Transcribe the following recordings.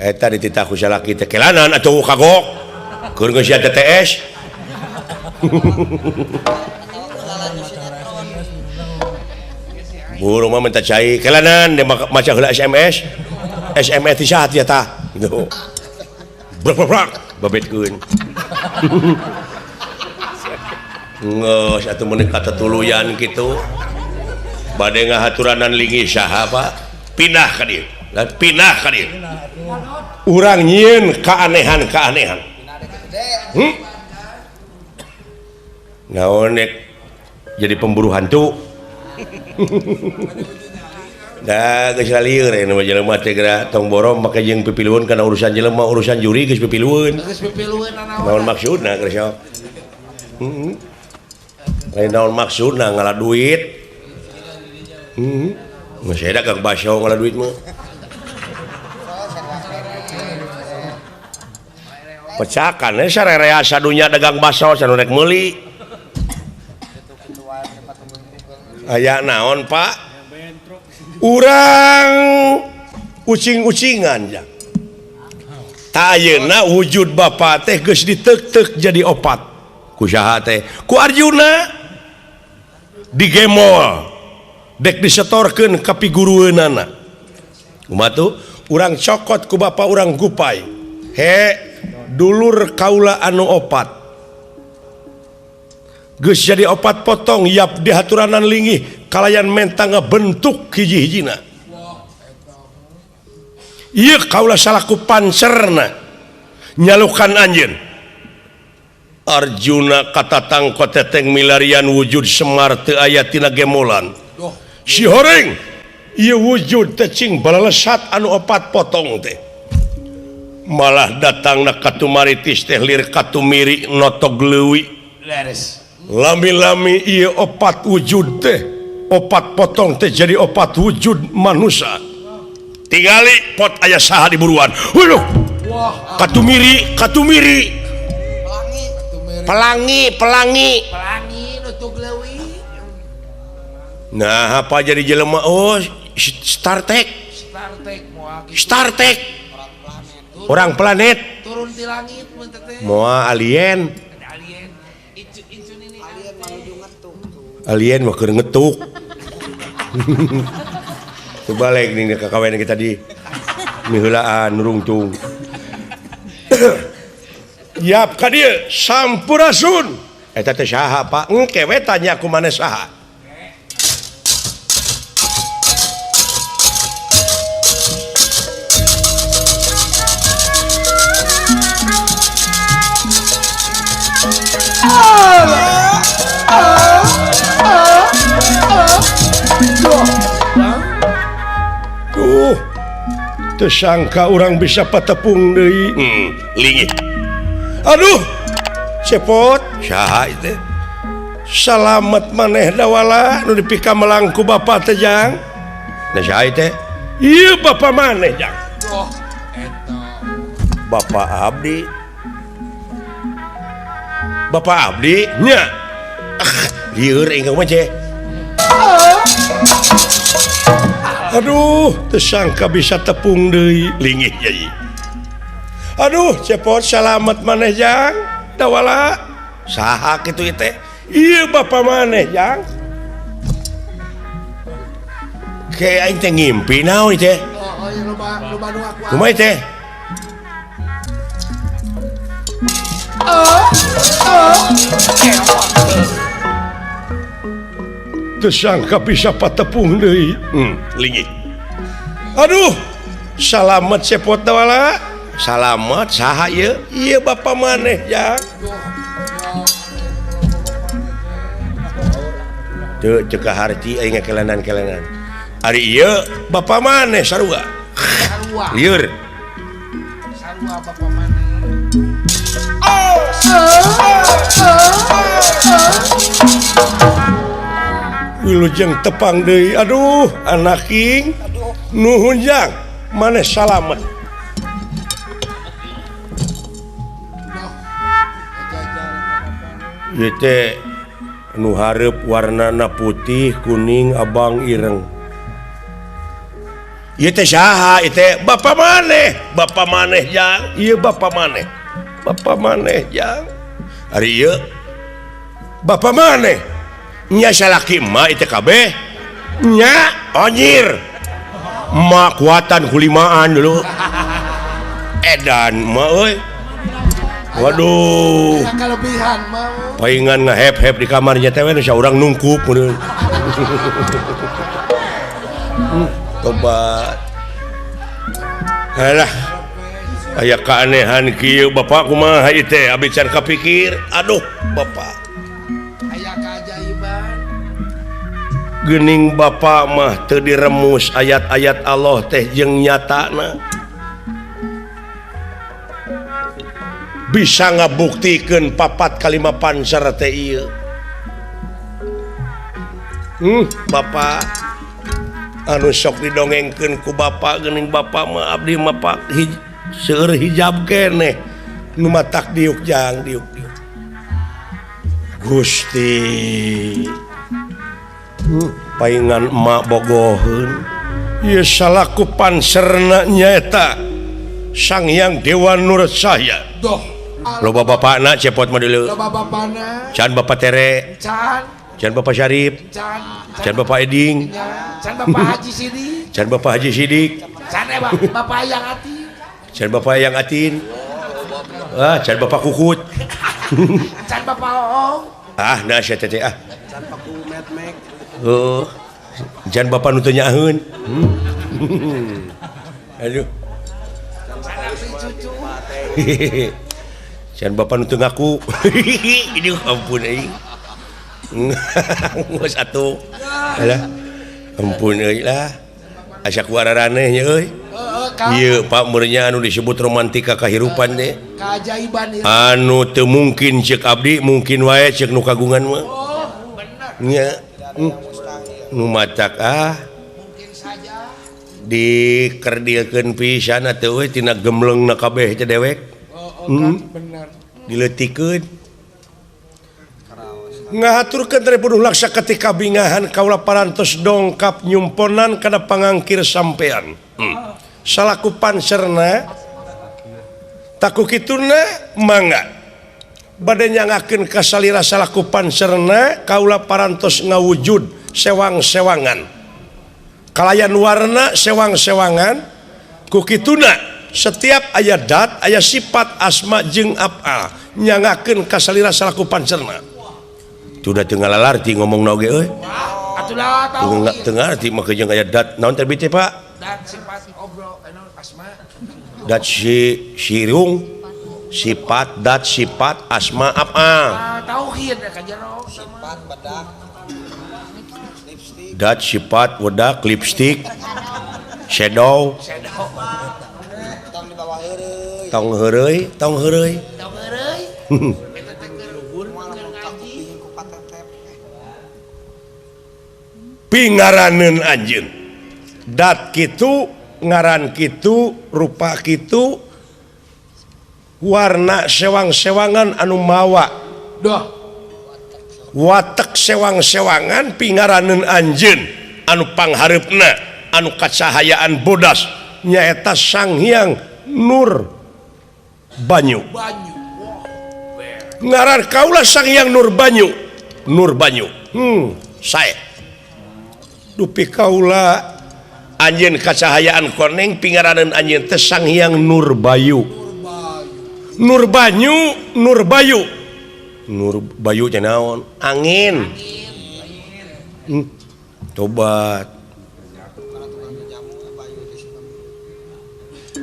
Eta dititah ku salaki teh kelanan atuh kagok. Keur geus sia TTS. Burung mah minta cai kelanan dia maca heula SMS. SMS ti saha tia tah? Gitu. Brak brak brak babetkeun. Geus atuh meuni katetuluyan kitu. Bade ngahaturanan linggih saha Pak? Pindah ka dieu. Pindah ka dieu. Urang nyieun keanehan-keanehan. Naon nek jadi pemburu hantu. Da geus lieur eta mah jelema teh geura tong borong make jeung pipilueun kana urusan jelema urusan juri geus pipilueun. Geus pipilueun nanaon. Naon maksudna geus sok. Heeh. Lain naon maksudna ngala duit. Geus eta Kang Baso ngala duit mah. Pecakan we sarerea sadunya dagang baso sanu rek meuli. Aya naon Pak? Urang ucing-ucingan ja. Ta ayeuna wujud bapa teh geus diteuk-teuk jadi opat. Ku saha teh? Ku Arjuna. Digemol. Dek disetorkeun ka pigurueunana. Kumaha tuh? Urang cokot ku bapa urang gupai. He, dulur kaula anu opat. Geus jadi opat potong yap dihaturanan linggih kalayan menta ngabentuk hiji-hijina. Ieu kaula salaku pancerna nyalukan anjeun. Arjuna katatang koteteng milarian wujud Semar teu aya tina gemolan. Si horeng ieu wujud teh cing balalesat anu opat potong teh. Malah datangna katumaritis teh lir katumiri notog leuwi. Lami-lami ieu opat wujud teh, opat potong teh jadi opat wujud manusia. Tingali pot aya saha di buruan. Waduh. Katumiri, katumiri. Pelangi, pelangi. Pelangi nutug leuwi. Nah, apa jadi jelema? Oh, Star Trek. Star Trek moal kitu. Star Trek. Orang planet. Turun ti langit mun teh. Moal alien. Alien. Alien mah keur ngetuk. Teu balik nih ka kawen kita di miheulaan rungtung. Yap ka dieu sampurasun. Eta teh saha Pak? Engke we tanya ku maneh saha. Duh, tersangka orang bisa patepung deui. Lingit. Aduh, cepot. Saha itu? Salamet maneh dawala nu dipika melangku bapa teh jang. Nah saha itu? Ieu bapa maneh jang. Oh, eta. Bapak abdi. Bapak abdi nya. Ah, lieur ingkang mah ceh. Aduh, tersangka bisa tepung deui lingih yai. Aduh, cepot salamet maneh jang. Dawala saha kitu ieu teh? Ieu bapa maneh jang. Ke aing teh ngimpi naon ieu teh? Oh, ieu loba loba nu aku. Kumaha teh? Tersangka bisa patepung deui. Lingih. Aduh, salamet cepot dawala. Salamet saha ieu? Ieu bapa maneh jang. Teu cek harti aing ngakelenan-kelenan. Ari ieu bapa maneh sarua. Sarua. Lieur. Sarua bapa maneh. Wilujeng tepang deui. Aduh, anak king. Nuhun jang, maneh salamet. Ieu teh nu hareup warnana putih, kuning, abang, ireng. Ieu teh saha ieu teh bapa maneh jang ieu bapa maneh jang ari ieu bapa maneh nya salaki emak ieu teh kabeh nya anjir emak kuatan kulimaan dulu edan emak euy. Waduh, kelebihan mau. Paingan ngehep-hep di kamarnya teh we urang nungkup meureun. Tobat. Alah. Aya keanehan kieu bapak kumaha ieu teh abdi can kapikir. Aduh, bapak. Aya keajaiban. Geuning bapak mah teu diremus ayat-ayat Allah teh jeung nyatana. Bisa ngabuktikeun papat kalima panser teh ieu. Bapak anu sok didongengkeun ku bapak geuning bapak mah abdi mah pak seueur hijab keneh nu matak diuk jang diuk diuk. Gusti. Paingan emak bogoheun. Ieu salaku panserna nyaeta Sang Hyang Dewa Nur Cahya. Doh. Loba bapakna cepot mah deuleu. Loba bapana. Can Bapak Tere. Can. Can Bapak Syarif. Can. Can Bapak Eding. Can Bapak Haji Sidik. Can Bapak Haji Sidik. Can Bapak Yang Atin. Can Bapak Yang Atin. Ah, can Bapak Kukut. Can Bapak Oong. Ah, nah sia teh ah. Can Bapak Metmek. Heuh. Can Bapak nu teu nyaaheun. Aduh. Cucu. Can bapak nu teu ngaku. Aduh ampun euy. Geus atuh. Alah. Ampun euy lah. Asa ku araraneh nya euy. Ieu Pak meureunnya anu disebut romantika kahirupan teh. Keajaiban ieu. Anu teu mungkin ceuk abdi, mungkin wae ceuk nu kagungan mah. Oh, bener. Nya. Nu matak ah. Mungkin saja dikerdilkeun pisan atuh euy tina gemlengna kabeh teh dewek. Bener. Dileutikeun. Ngahaturkeun Tri Puduh Laksa ketika bingahan kaula parantos dongkap nyumponan kana pangangkir sampean. Salaku panserna taku kituna mangga bade nyangakeun ka salira salaku panserna kaula parantos ngawujud sewang-sewangan. Kalayan warna sewang-sewangan ku kituna setiap aya dat aya sifat asma jeung afal nyangakeun ka salira salaku pancerna. Sudah teu ngalalarti ngomongna oge euy. Atulah tahu. Teu ngarti mah jeung aya dat naon teh bite Pak? Dat sifat obrol anu asma. Dat si sirung sifat dat sifat asma afal. Ah tauhid ka jero sifat bedak lipstik. Dat sifat wedak lipstik shadow. Tong heureuy, tong heureuy. Tong heureuy. Eta teh keur ngaji. Pingaraneun anjeun. Dat kitu, ngaran kitu, rupa kitu, warna sewang-sewangan anu mawa. Doh. Watek sewang-sewangan pingaraneun anjeun anu panghareupna anu kacahayaan bodas nyaeta Sang Hyang Nur Banyu. Banyu. Ngaran kaula Sang Hyang Nur Banyu. Nur Banyu. Sae. Dupi kaula anjeun kacahayaan koneng pingaraneun anjeun teh Sang Hyang Nur Bayu. Nur Banyu, Nur Bayu. Nur Bayu teh naon? Angin. Tobat.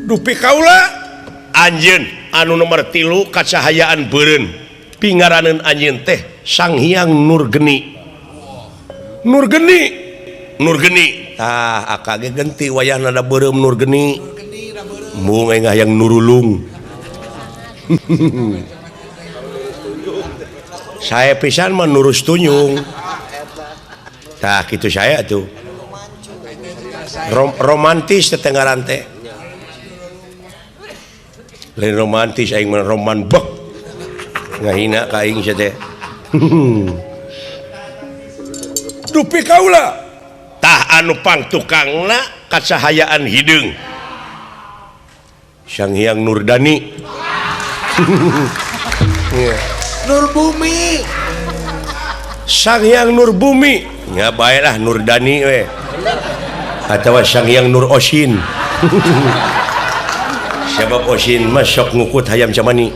Dupi kaula anjeun anu nomor 3 kacahayaan beureun pingaraneun anjeun teh Sang Hyang Nur Geni. Nur Geni, Nur Geni. Tah akage genti wayahna da beureum Nur Geni. Mung aing hayang nurulung. Saya pisan mah nurus tunyung. Tah kitu saya tuh. Romantis teh ngaran teh. Lain romantis aing mah roman bek. Ngahina ka aing sia teh. Dupi kaula tah anu pangtukangna kacahayaan hideung Sang Hyang Nurdani. Nur Bumi. Sang Hyang Nur Bumi nya bae lah Nurdani we atawa Sang Hyang Nur Osin. Sebab Osin mah sok ngukut hayam camani.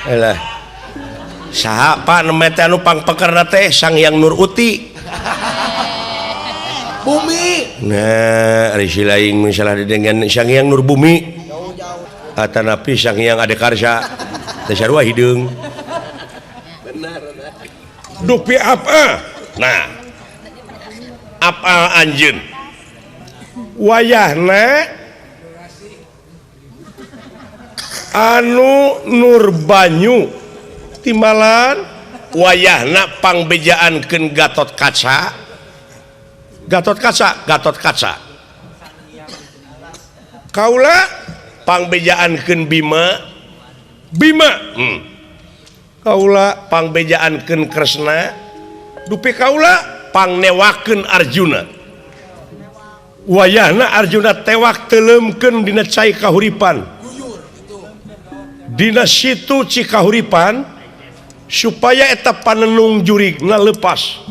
Elah saha Pak nu teh anu pangpekerna teh Sang Hyang Nur Uti. Bumi. Nah, ari si lain salah dengan Sang Hyang Nur Bumi. Atanapi Sang Hyang Ade Karsa teh sarua hideung. Benar. Dupi apa? Nah. Apa anjeun? Wayahna anu Nur Banyu timbalan wayahna pangbejaankeun Gatot Kaca. Gatot Kaca, Gatot Kaca. Kaula pangbejaankeun Bima, Bima. Kaula pangbejaankeun Kresna, dupi kaula pangnewakeun Arjuna. Wayahna Arjuna tewak teuleumkeun dina cai kahuripan. Dina situ Cikahuripan supaya eta panenung jurigna lepas.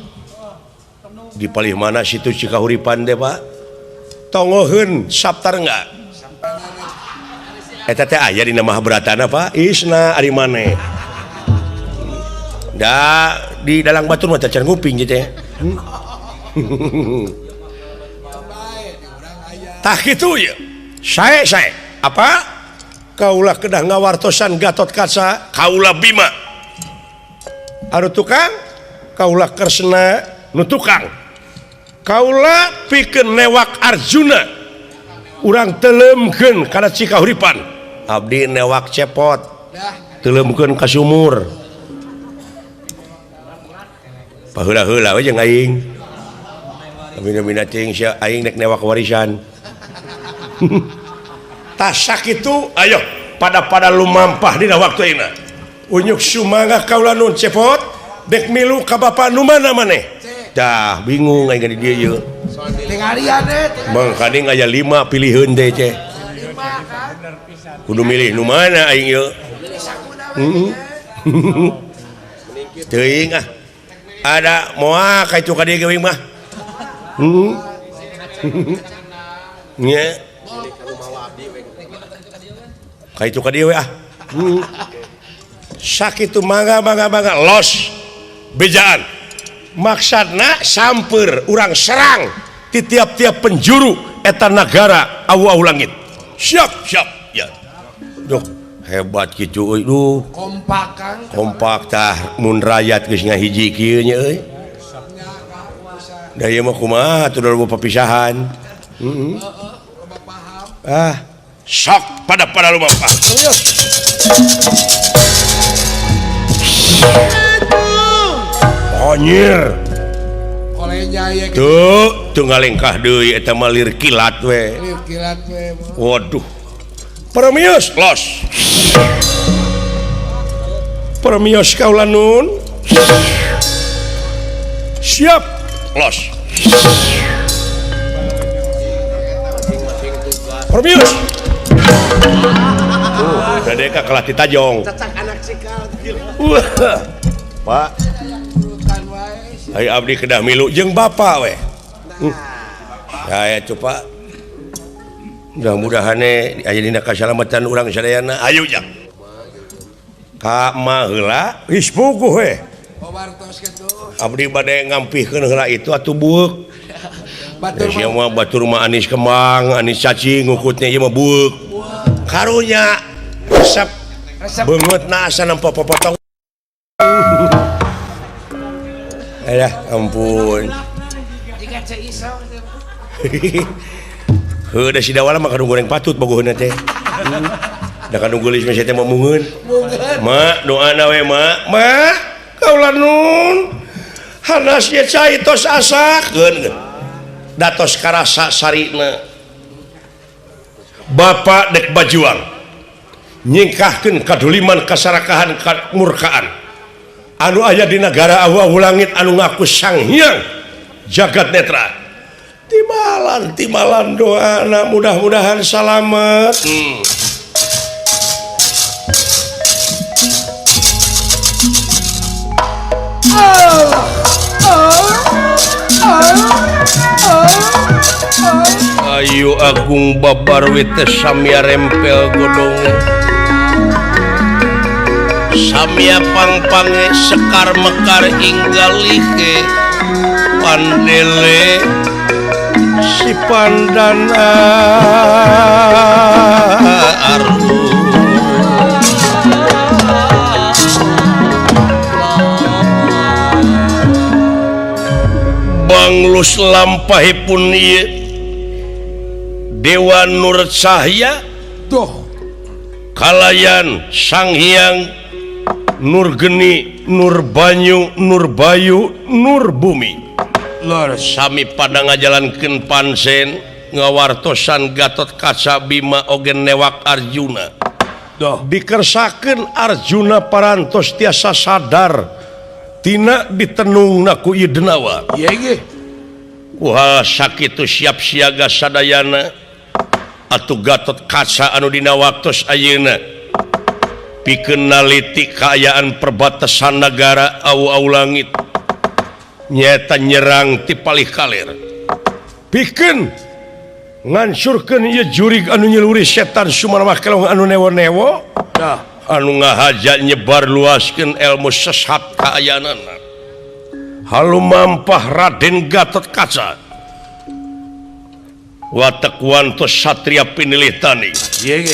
Di palih mana situ Cikahuripan teh Pak? Tongoheun Saptarengga. Eta teh aya dina Mahabratana Pak. Isna ari maneh. Da di dalang batur mah can nguping ieu teh. Tah kitu ieu. Sae sae. Apa? Kaula kedah ngawartosan Gatot Kaca, kaula Bima. Anu tukang, kaula Kresna nu tukang. Kaula pikeun newak Arjuna. Urang teuleumkeun kana Cikahuripan. Abdi newak cepot. Teuleumkeun ka sumur. Paheula-heula we jeung aing. Mina-mina teuing sia aing nek newak warisan. Tah sakitu ayo pada-pada lumampah dina waktu ayeuna. Unyuk sumangga kaula nun cepot dek milu ka bapa nu mana maneh. Dah bingung aing di dieu ieu. Tingalian teh. Mangkaning aya 5 piliheun teh ceh. Kudu milih nu mana aing ieu. Teuing ah. Ada moal ka itu ka dieu ge mah. Nya. Ka itu ka dieu we ah. Sakitu mangga mangga mangga los bejaan. Maksudna samper urang serang di tiap-tiap penjuru eta nagara awu-awu langit. Siap siap ya. Duh hebat kitu euy duh. Kompak Kang. Kompak tah mun rakyat geus ngahiji kieu nya euy. Da ieu mah kumaha atuh loba papisahan. Heeh. Ah, sok pada-pada lumampah. Anjir. Tuh, teu ngalengkah deui eta mah lir kilat we. Lir kilat we. Waduh. Permios los. Permios kaula nun. Siap los. Permios. Tuh, dadeka kalah ditajong. Cacak anak cikal. Pak. Ayo abdi kedah milu jeung bapak we. Saya coba. Mudah-mudahan aya dina kasalamatan urang sadayana. Ayo jang. Ka mah heula geus puguh we. Abdi bade ngampihkeun heula itu atuh bueuk. Batur mah batur mah anis kembang, anis cacing ngukutnya ieu mah bueuk. Karunya resep beungeutna asa nempo popotong. Alah ampun. Heuh da si Dawala mah kanu goreng patut bogoheunna teh. Da kanu geulis mah teh mah mungeun. Ma doana we ma. Ma kaula nun. Hanas ye cai tos asakeun. Da tos karasa sarina. Bapak dek bajuang. Nyingkahkeun kaduliman kasarakahan kamurkaan. Anu aya di negara awu-awu langit anu ngaku Sang Hyang Jagat Netra. Timalan timalan doana mudah-mudahan salamet. Ayu Agung Babarwi teh samia rempel godonge. Samia pangpange sekar mekar inggalike pandele si pandan aru. Banglus lampahipun ieu Dewa Nur Cahya Doh kalayan Sang Hyang Nur Geni, Nur Banyu, Nur Bayu, Nur Bumi. Sami pada ngajalankeun pansen ngawartosan Gatot Kaca Bima oge newak Arjuna. Doh. Dikersakeun Arjuna parantos tiasa sadar tina ditenungna ku ieu denawa. Ieu ge. Ku sakitu siap siaga sadayana atuh Gatot Kaca anu dina waktos ayeuna pikeun naliti kaayaan perbatasan negara awu-awu langit nyaeta nyerang ti palih kaler pikeun ngansurkeun ieu jurig anu nyeluri setan Sumarwah Kelong anu newo-newo anu ngahaja nyebar luaskeun ilmu sesat kaayaanana. Halumampah Raden Gatot Kaca watek wantos satria pinilih tani. Ieu ge.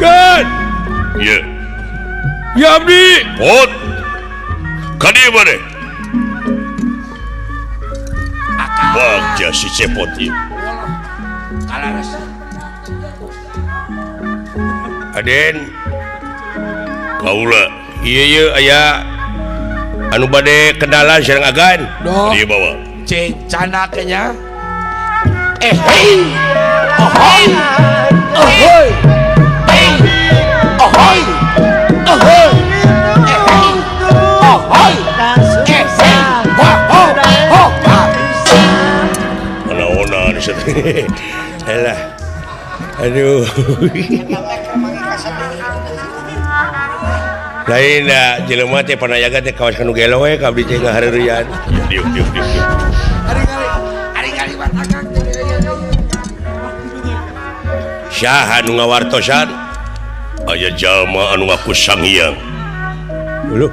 Good. Yeah. Ya abdi. Pot. Kadieu maneh? Bagja si Cepot ieu. Aden. Kaula. Ieu ieu aya anu bade kenalan sareng agan. Dieu bawa. Cecana nya. Eh hei. Ahoy. Ahoy. Hey. Ahoy. Ahoy. Eh hey. Ahoy. Eh hey. Ho ho ho. Naonan Elah. Aduh. Lain da jelema teh panayaga teh kawas kanu gelo we ka abdi teh ngahareureun. Diuk diuk diuk. Ari-ari batakang. Saha nu ngawartosan? Aya jalma anu ngaku Sang Hyang. Lho.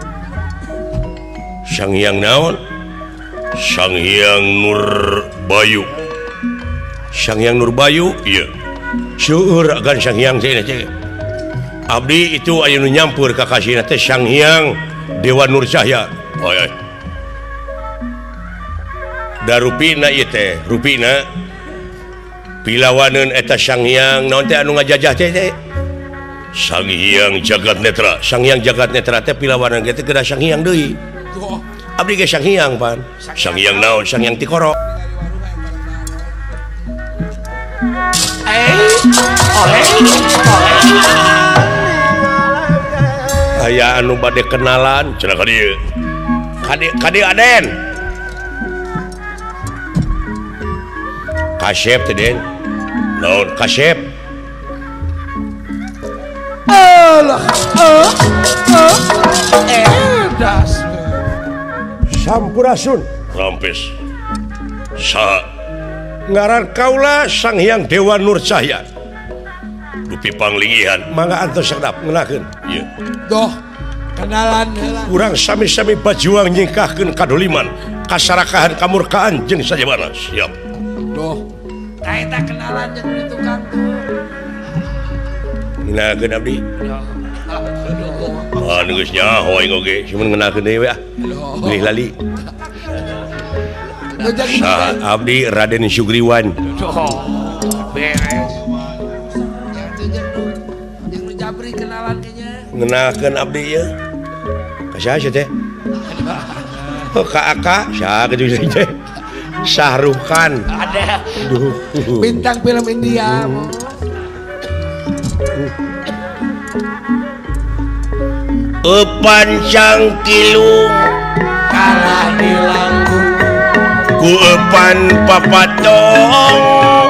Sang Hyang naon? Sang Hyang Nur Bayu. Sang Hyang Nur Bayu? Ieu. Seueur agan Sang Hyang teh teh. Abdi itu aya nu nyampur ka kasina teh Sang Hyang Dewa Nur Cahya. Oh, iya. Da rupina ieu teh, rupina pilawaneun eta Sang Hyang naon teh anu ngajajah teh teh? Sang Hyang Jagat Netra. Sang Hyang Jagat Netra teh pilawaneun teh kedah Sang Hyang deui. Abdi ge Sang Hyang pan. Sang Hyang naon? Sang Hyang Tikoro. Aya anu bade kenalan cenah ka dieu. Ka dieu Aden. Kasep teh Den. Naon kasep? Alah, das. Sampurasun. Rampes. Sa ngaran kaula Sang Hyang Dewa Nur Cahya. Dupi panglingihan mangga antos sedap ngeunakeun. Ieu. Doh. Kenalan heula. Urang sami-sami bajuang nyingkahkeun kadoliman, kasarakahan kamurkaan jeung sajabana. Siap. Duh. Tah eta kenalan jeung di tukang tuh. Ngeunahkeun abdi. Ah geus nyaho aing oge, cuman ngeunahkeun deui we ah. Geulih lali. Saha abdi Raden Sugriwan. Beres. Jeung nu jabri kenalan kayaknya. Ngeunahkeun abdi ieu. Ka saha sia teh? Oh, ka Aka, saha kitu teh? Sahrukan. Ada. Bintang film India. Eupan cangkilung kalah di langgung. Ku eupan papatong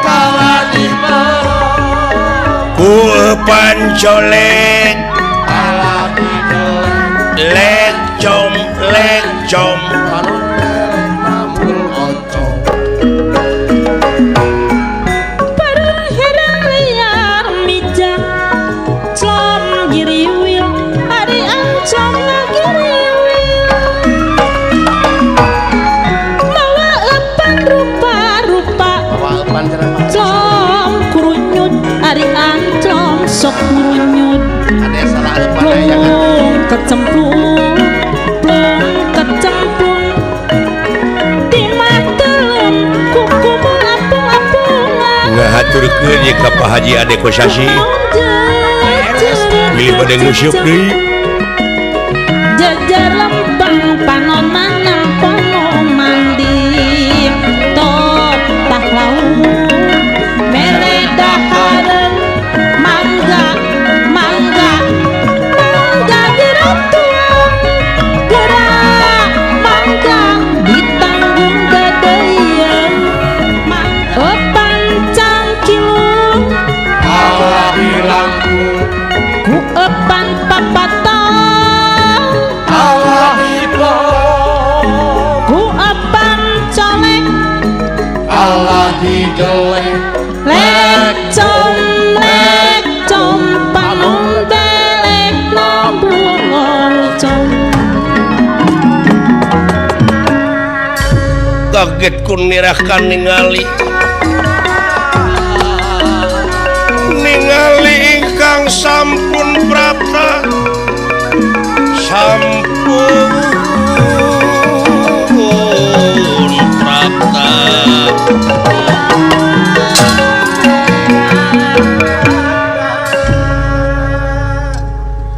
kalah di porong. Ku eupan colek kalah di deleng. Lecom lecom palun belek mambul oncom. Parang liar mijak clom giriwil ari ancom ngagiriwil. Mawa eupan rupa-rupa clom kurunyut ari anclom sok kurunyut. Plung kecemplung plung kecemplung di matelem kuku apung-apungan. Ngahaturkeun ye ka Pak Haji Ade Kosasi. Bilih bade nguseup deui. Jajar lempeng panoman nampono mandi top pahlawan mere dahareun mangga mangga mangga geura tuang geura mangga ditanggung dadeuyeun mangga eupan cangkilung kalah di langgung. Ku eupan papatong kalah di porong. Ku eupan colek kalah di deleng. Lecom lecom panung belek nambung oncom. Kaget ku nirakan ningali ningali ingkang sampun prapta sampun prapta.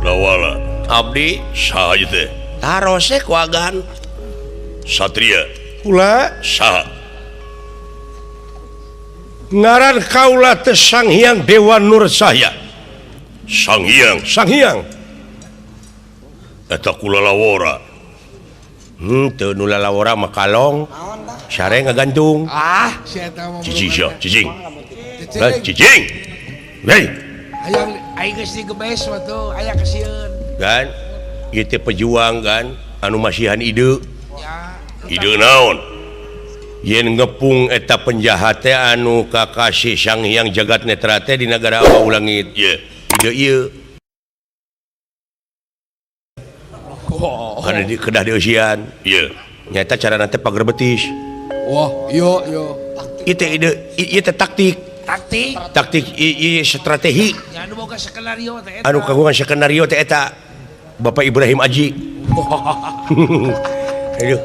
Lawala abdi saha ieu teh? Tarose ku agan Satria kula saha? Ngaran kaula teh Sang Hyang Dewa Nur Cahya. Sang Hyang, Sang Hyang. Eta kula lawora. Teu nu lalawora mah kalong. Sare ngagantung. Ah, si eta mah. Cicing sia, cicing. Heh, cicing. Hei. Hayang aing geus digebes mah tuh, aya kesieun. Kan, ieu teh pejuang kan, anu masihan ide. Ya. Ide naon? Yen ngepung eta penjahat teh anu kakasih Sang Hyang Jagat Netra teh di nagara Awau Langit. Ye, ide ieu. Kada di kedah dieusian. Ye. Nyaeta carana teh pager betis. Wah, yo yo. Ieu teh ide, ieu teh taktik. Taktik. Taktik ieu strategi. Ya anu boga skenario teh eta. Anu kagungan skenario teh eta. Bapak Ibrahim Aji. Aduh.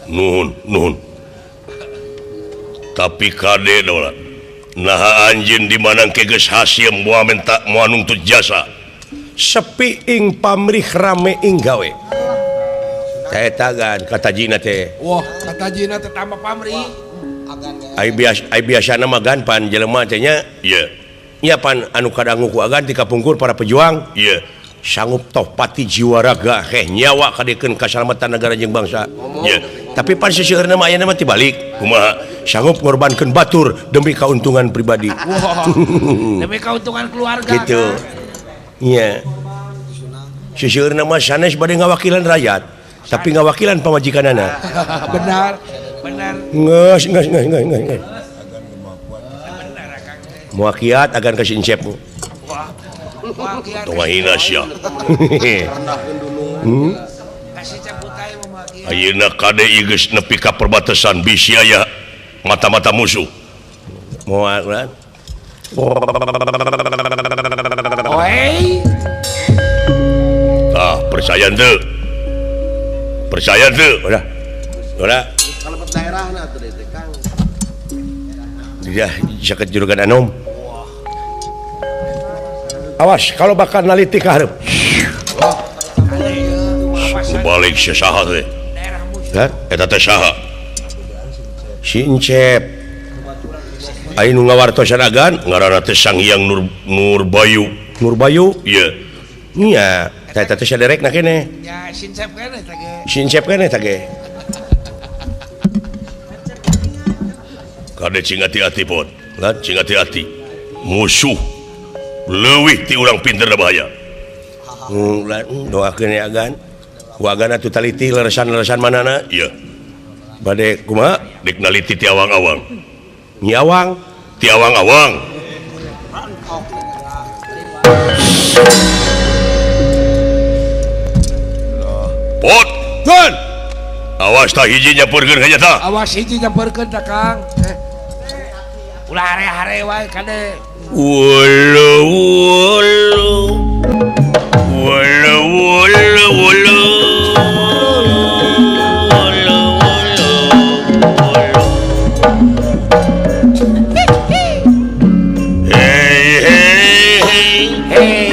Nuhun, nuhun. Tapi kade dola. Naha anjeun di manangke geus hasil moal menta moal nuntut jasa. Sepi ing pamrih rame ing gawe. Eta gan katajina teh. Wah, katajina teh tambah pamrih. Ai biasa ai biasana mah gan pan jelema teh nya. Ieu. Nya pan anu kadangu ku agan ti kapungkur para pejuang. Ieu. Sanggup toh pati jiwa raga heh nyawa kadekeun kasalamatan negara jeung bangsa. Ye. Tapi pan seseueurna mah ayeuna mah tibalik. Kumaha? Sanggup ngorbankeun batur demi keuntungan pribadi. Wow. Demi keuntungan keluarga. Gitu. Iya. Seseueurna mah sanes bade ngawakilan rakyat, tapi ngawakilan pamajikanana. Benar. Benar. Geus geus geus geus geus. Muakiat agan ka si Encep. Wah. Tong ngahina sia. Ayeuna kade ieu geus nepi ka perbatasan bisi aya mata-mata musuh. Moal kan? Oi. Tah, percaya teu? Percaya teu? Udah. Udah. Kalebet daerahna atuh teh Kang. Dia jaket juragan anom. Awas kalau bakal naliti ka hareup. Balik si saha teh. Hah? Eta teh saha? Si Encep. Aya nu ngawartosan agan ngaranna teh Sang Hyang Nurbayu. Nurbayu? Ieu. Nya, eta teh saderekna keneh. Ya, si Encep keneh teh ge. Si Encep keneh teh ge. Kade cing hati-hati pon. Lan cing hati-hati. Musuh leuwih ti urang pinter da bahaya. Doakeun ya agan. Ku agan atuh taliti leresan-leresan manana? Ieu. Bade kumaha? Dek naliti ti awang-awang. Nyi awang, ti awang-awang. Pot, tun. Awas tah hiji nyamperkeun ka nya tah. Awas hiji nyamperkeun tah Kang. Ulah hare-hare wae kade. Wulu wulu. Wulu wulu wulu. Wulu wulu. Hey hey hey. Hey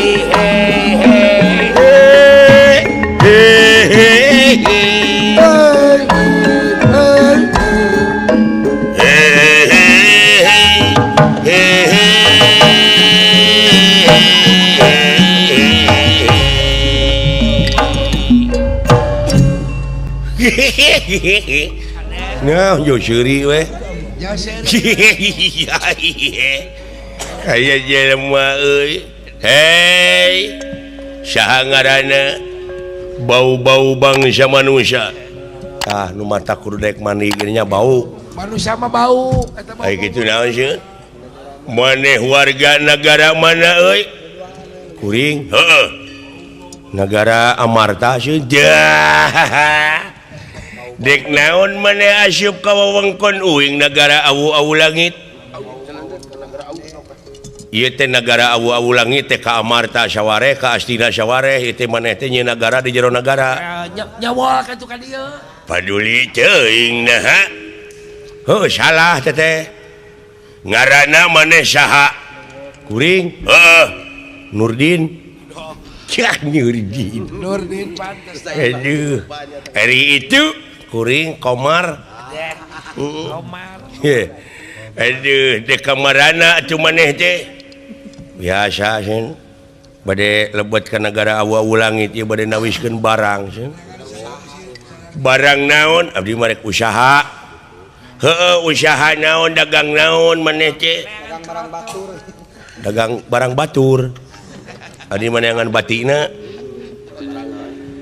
hey hey. Hey hey hey. Nah, yo seuri we. Ya seuri. Aya jelema euy. Hei. Saha ngaranna? Bau-bau bangsa manusia. Tah nu mata kudu daek mandi geunya bau. Manusia mah bau eta bau. Ai kitu naon sieun? Maneh warga negara mana euy? Kuring. Heeh. Negara Amarta sieun. Dek naon maneh asup ka wewengkon uing negara awu-awu langit. Ieu teh negara awu-awu langit teh ka Amarta sawareh, ka Astina sawareh, ieu teh maneh teh nyeun nagara di jero nagara. Nyawa ka tu ka dieu. Paduli teuing naha. Heuh salah teh teh. Ngaranna maneh saha? Kuring. Heeh. Nurdin. Cah Nurdin. Nurdin pantes. Aduh. Ari itu kuring Komar. Komar. Aduh, di kamarana atuh maneh teh. Biasa sieun. Bade lebet ka negara awu-awu langit ieu bade nawiskeun barang sieun. Barang naon? Abdi mah rek usaha. Heueuh, usaha naon, dagang naon maneh teh? Dagang barang batur. Dagang barang batur. Abdi mah neangan batikna.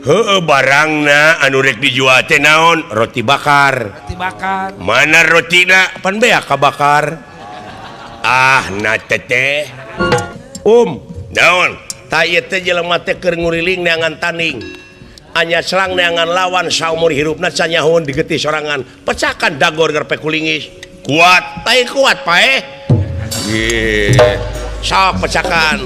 Heueuh, barangna anu rek dijual teh naon? Roti bakar. Roti bakar. Mana rotina? Pan beak kabakar. Ah, na teteh. Naon? Tah ieu teh jelema teh keur nguriling neangan tanding. Anya selang neangan lawan saumur hirupna canyahoun digetih sorangan. Pecahkan dagor gerpe kulingis. Kuat, tai kuat paeh. Ye. Sok pecahkan.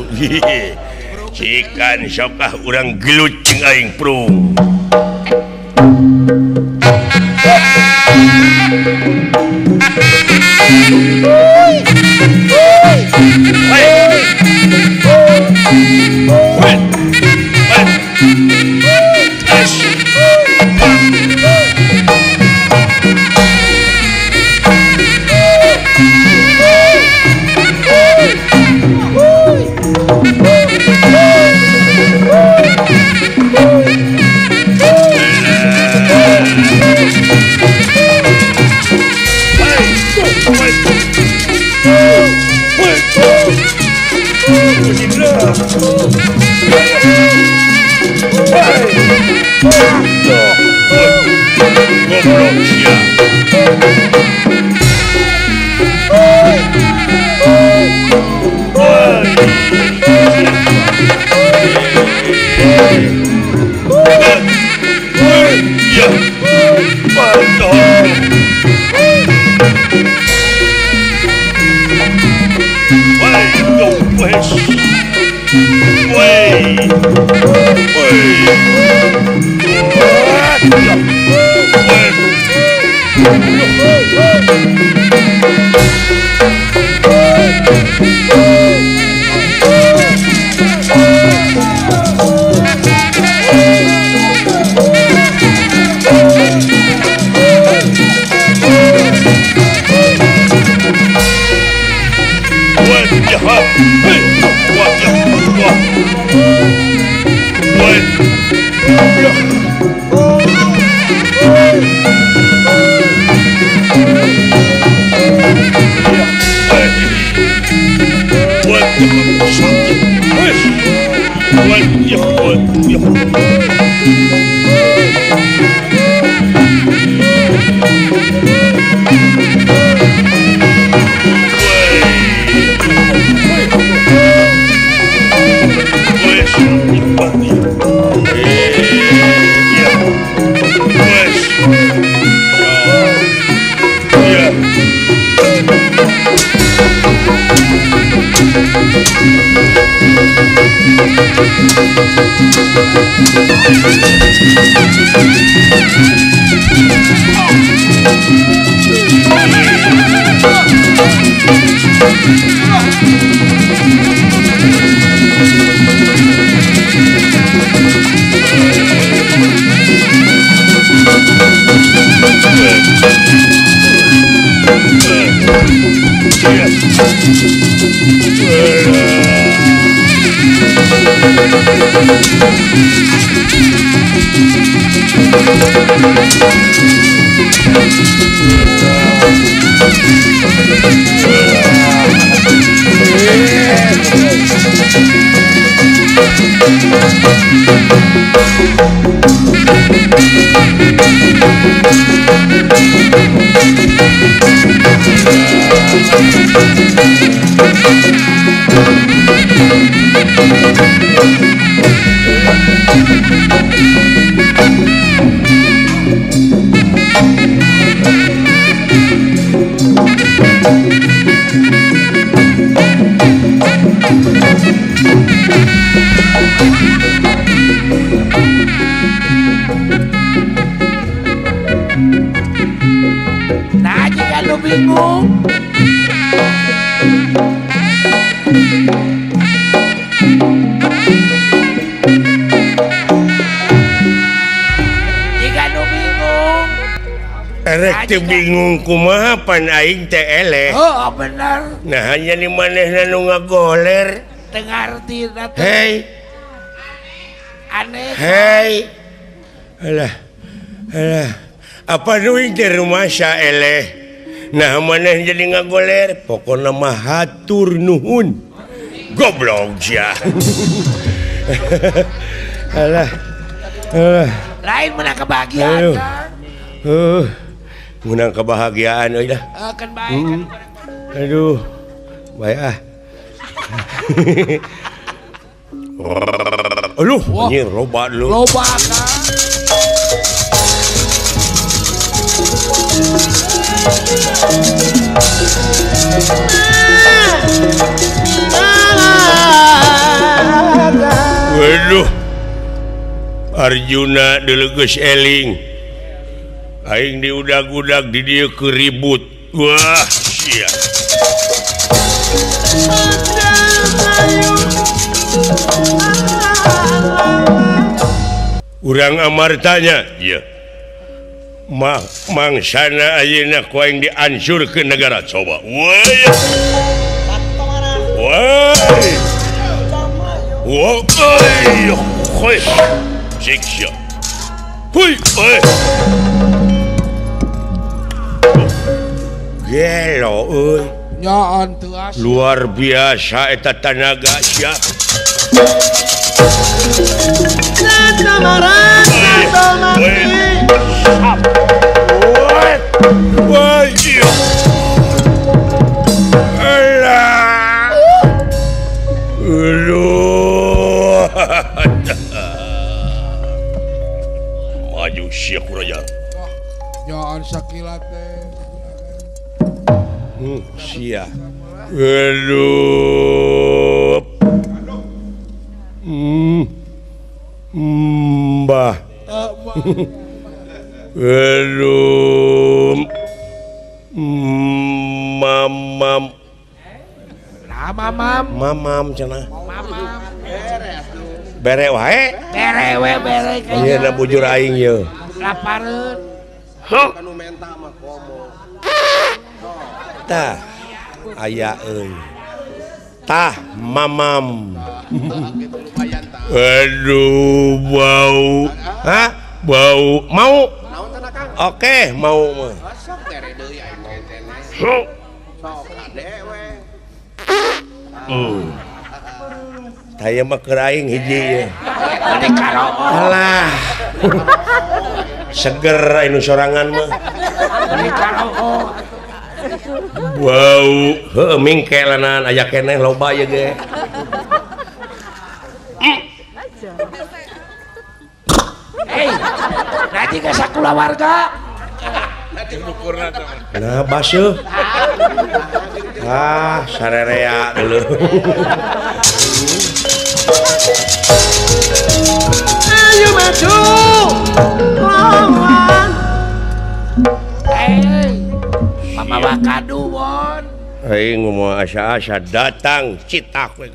Cikan sokah urang gelut jeung aing prung. Goblok sia. Nah, jika lu bingung. Jika lu bingung. Erek teu bingung kumaha pan aing teh eleh. Oh, bener. Nah, hanya di manehna nu ngagoler. Teu ngarti teh. Hei. Aneh. Hei. Alah. Alah. Apa nu teh rumasa eleh. Nah, maneh jadi ngagoler. Pokona mah hatur nuhun. Goblok sia. Alah. Alah. Lain menang kebahagiaan. Menang kebahagiaan euy dah. Kan bae kan. Aduh. Bae ah. Aduh, anjir loba dulu. Loba kan. Waduh. Arjuna delegeus eling. Aing diudag-udag di dieu keur ribut. Wah, sia. Urang Amartanya, ieu. Mangsana ayeuna ku aing diansur ke negara coba. Woi. Woi. Woi. Hoi. Siksa. Hui. Oi. Gelo euy. Nyaan teu asli. Luar biasa eta tanaga sia. Maju sia kurang. Jangan sakilat teh. Sia. Aduh. Mbah. Aduh. Mamam. Mamam. Mamam cenah. Mamam. Bere wae. Bere we bere. Ieu na bujur aing ieu. Lapareun. Kanu menta mah komo. Tah aya euy. Tah mamam. Aduh bau. Hah? Bau mau? Oke, mau mah. Sok tere deui aing mau keneh. Sok kade we. Tah ieu mah keur aing hiji ieu. Alah. Seger anu sorangan mah. Bau, heuh mingkelanan aya keneh loba ieu ge. Hei, nanti ke sakulawarga. Nah, basuh. Ah, sarerea dulu. Ayo maju. Lawan. Hei. Mama kadu won. Aing ngomong asa-asa datang citak we.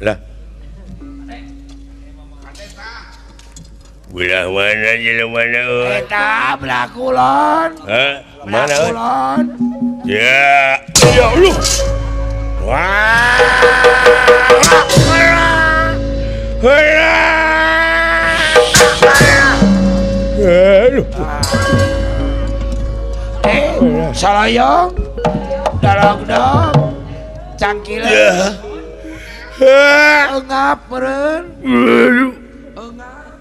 Lah. Belah mana jelema mana euy? Eta belah kulon. Hah? Mana euy? Kulon. Ya, ya Allah. Wah. Aduh. Salayong, dalog-dog, cangkile. Engap meureun. Engap.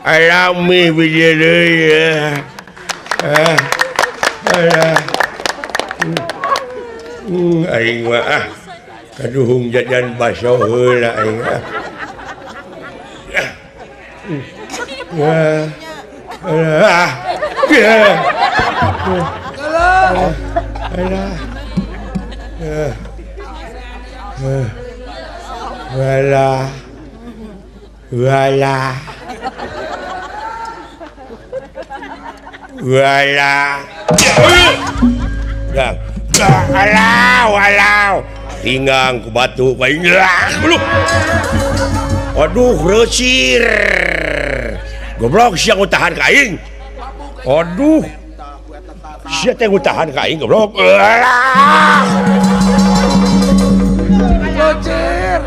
Alami biji deui. Aing mah ah kaduhung jajan baso heula aing ah. Wala wala wala walau walau tinggang ku batu aduh recir goblok sia ngutahan ka aing aduh sia teh ngutahan ka aing goblok recir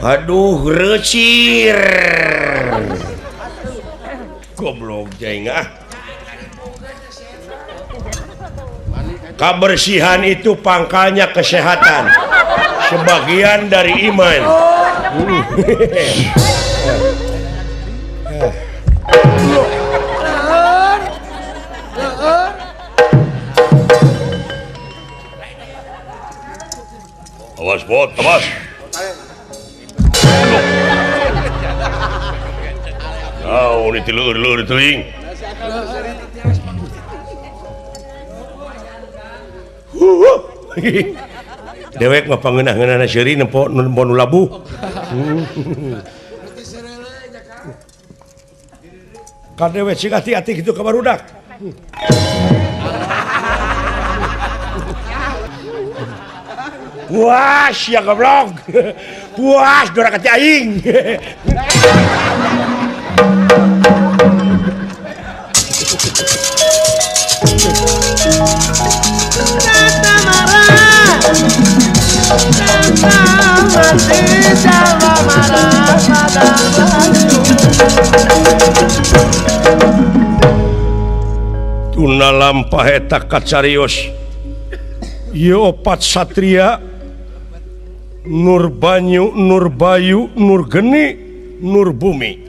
aduh recir goblok jeung ah. Kebersihan itu pangkalnya kesehatan, sebagian dari iman. Awas bot, awas. Oh, ini telur-telur teling. Dewek mah pangeunah-ngeunahna seuri nempo nempo nu labuh. Ka dewek sing ati-ati kitu ka barudak. Puas ya goblok. Puas dora ka aing. Tuna lampah eta kacarios ieu opat satria Nur Banyu, Nur Bayu, Nur Geni, Nur Bumi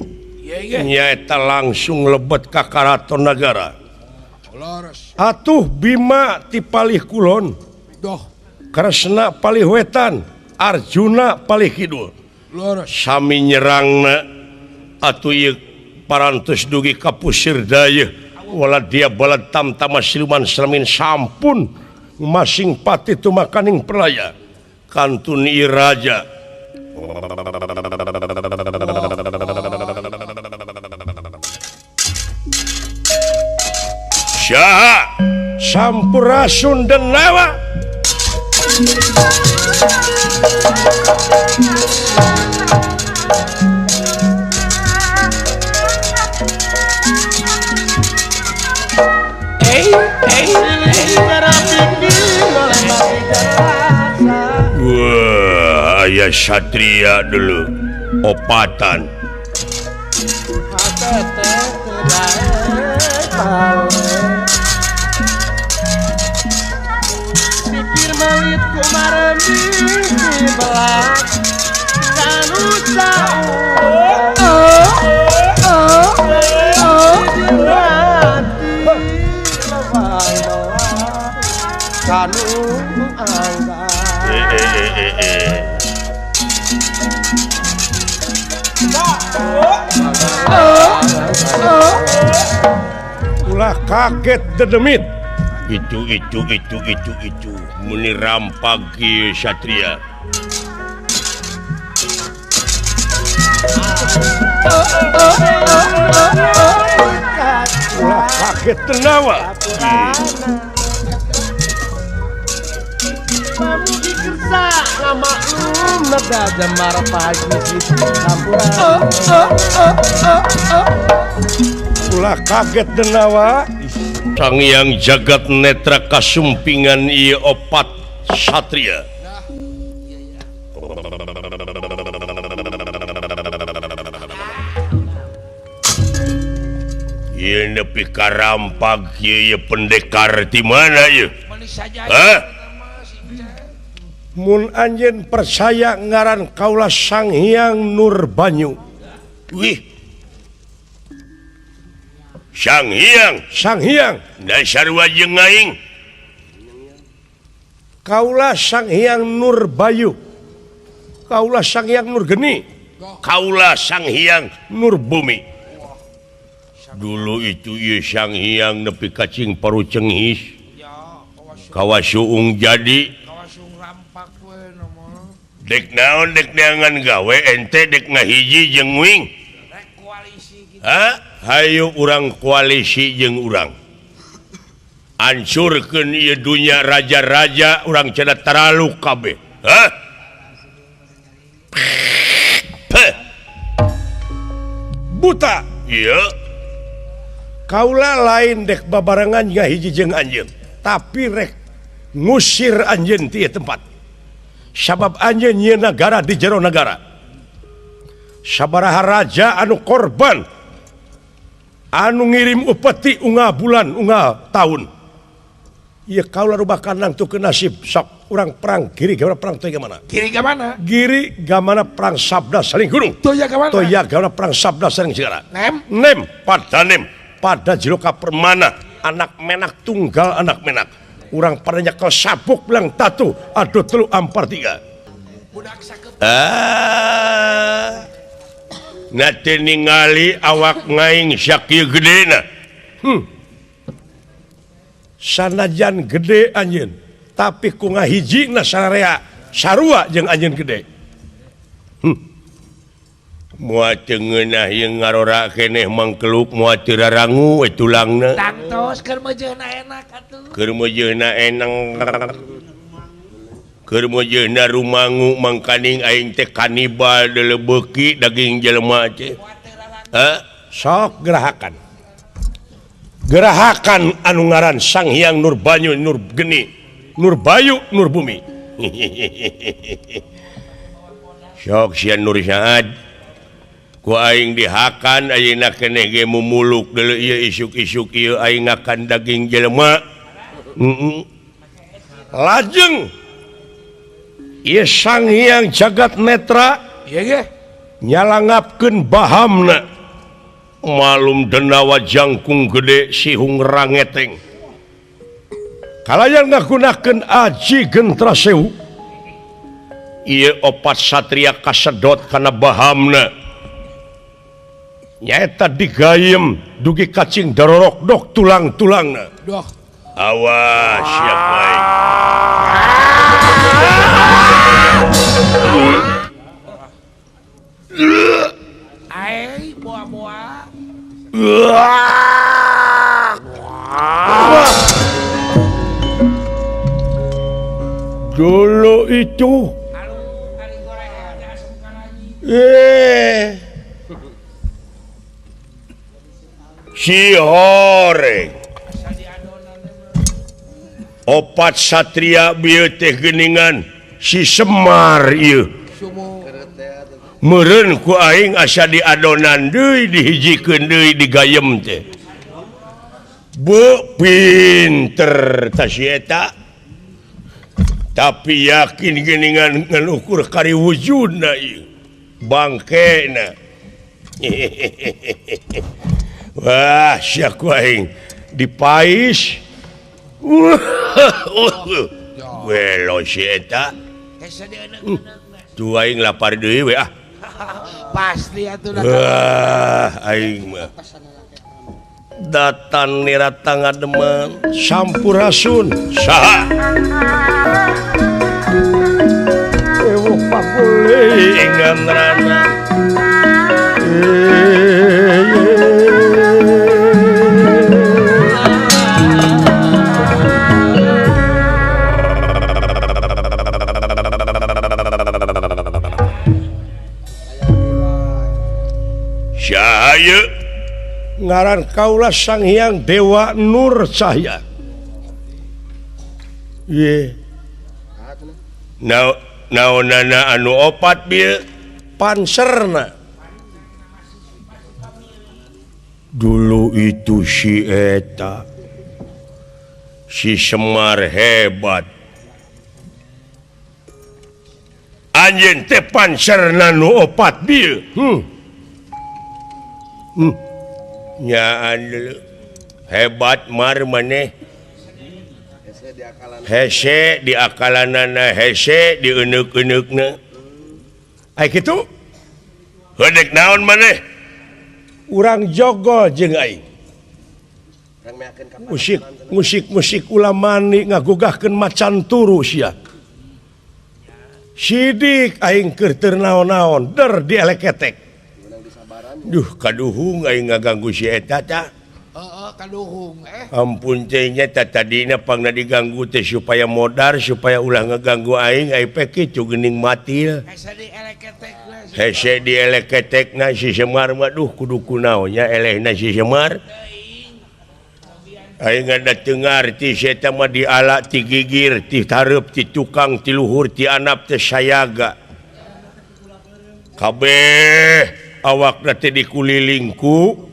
nyaeta langsung lebet ka Karaton Nagara. Atuh Bima ti palih kulon, Kresna palih wetan, Arjuna palih kidul. Sami nyerangna atuh ieu parantos dugi ka pusir dayeuh wala dia balad tamtama siluman selemin sampun masing pati tumakaning perlaya kantun ieu raja. Syaha Sampurasun Denawa. Wah, ayah satria dulu. Opatan. Pikir melit kumaremi belak kanusa kanu angga. Ulah kaget dedemit. Itu meni rampag kieu satria. Ulah kaget tenawa. Pamugi kersa ngamaklum nada jamar pagi campuran. Ulah kaget denawa. Sang Hyang Jagat Netra kasumpingan ieu opat satria. Ieu nepi ka rampag ieu pendekar ti mana ieu? Hah? Mun anjeun percaya ngaran kaula Sang Hyang Nur Banyu. Wih. Sang Hyang, Sang Hyang dasar jeung aing. Kaula Sang Hyang Nur Bayu. Kaula Sang Hyang Nur Geni. Kaula Sang Hyang Nur Bumi. Dulu itu ieu Sang Hyang nepi ka cing paru cenghis. Kawasuung jadi. Dek naon dek neangan gawe ente dek ngahiji jeung wing. Ha? Hayu urang koalisi jeung urang. Hancurkeun ieu dunya raja-raja urang cenah taralu kabeh. Hah? Buta. Ieu. Kaula lain dek babarengan ngahiji jeung anjeun, tapi rek ngusir anjeun ti ieu tempat. Sabab anjeun nyieun nagara di jero nagara. Sabaraha raja anu korban anu ngirim upeti unggal bulan unggal tahun. Ieu kaula rubah kandang tuh ke nasib sok urang perang giri gamana perang toya gamana. Giri gamana? Giri gamana perang sabda saling gunung. Toya gamana? Toya gamana perang sabda saling segara. Nem? Nem pada nem pada jiroka permana anak menak tunggal anak menak. Urang pada nyekel sabuk bilang tatu adu telu ampar tiga. Ah. Nate ningali awak ngaing sakieu gedena. Sanajan gede anjeun, tapi ku ngahijina sararea sarua jeung anjeun gede. Moal teu ngeunah ieu ngarora keneh mangkeluk moal teu rarangu we tulangna. Tangtos keur meujeuna enak atuh. Keur meujeuna enak. Keur meujeuna rumangu mangkaning aing teh kanibal deuleu beuki daging jelema teh. Hah? Sok gerahakan. Gerahakan anu ngaran Sang Hyang Nur Banyu Nur Geni Nur Bayu Nur Bumi. Sok sia Nur Saad. Ku aing dihakan ayeuna keneh ge mumuluk deuleu ieu isuk-isuk ieu aing ngakan daging jelema. Lajeng ieu Sang Hyang Jagat Netra ieu ge nyalangapkeun bahamna. Malum denawa jangkung gede sihung rangeteng. Kalayan ngagunakeun aji gentra sewu. Ieu opat satria kasedot kana bahamna. Nyaeta digayem dugi kacing darorok dok tulang-tulangna. Doh. Awas siap baik. Ai boa-boa. Dulu itu si horeng opat satria bieu teh geuningan si Semar ieu. Meureun ku aing asa diadonan deui dihijikeun deui digayem teh. Bu pinter ta si eta. Tapi yakin geuningan ngan ukur kari wujudna ieu. Bangkena. Wah, sia ku aing dipais. Welo si eta. Tuh aing lapar deui we ah. Pasti atuh. Wah, aing mah. Datan nirata ngademen sampurasun. Saha? Ewuh pakulingan rana. Syahaya ngaran kaula Sang Hyang Dewa Nur Cahya. Ye. Naonana anu opat bieu panserna. Dulu itu si eta si Semar hebat. Anjeun teh panserna nu opat bieu. Nyaan dulu hebat mar maneh hese di akalanana hese di eneuk-eneukna ai kitu heudek naon maneh urang jogo jeung aing musik musik musik ulamani ngagugahkeun macan turu sia sidik aing keur teu naon-naon der dieleketek. Duh kaduhung aing ngaganggu si eta tah. Heeh kaduhung eh. Ampun teh nya tadina pangna diganggu teh supaya modar supaya ulah ngaganggu aing ai pe kitu geuning matil. Hese dieleketekna. Hese dieleketekna si Semar mah duh kudu kunaon nya elehna si Semar. Aing ada teu ngarti si eta mah diala ti gigir ti tareup ti tukang ti luhur ti anap teh sayaga. Kabeh awakna teh dikulilingku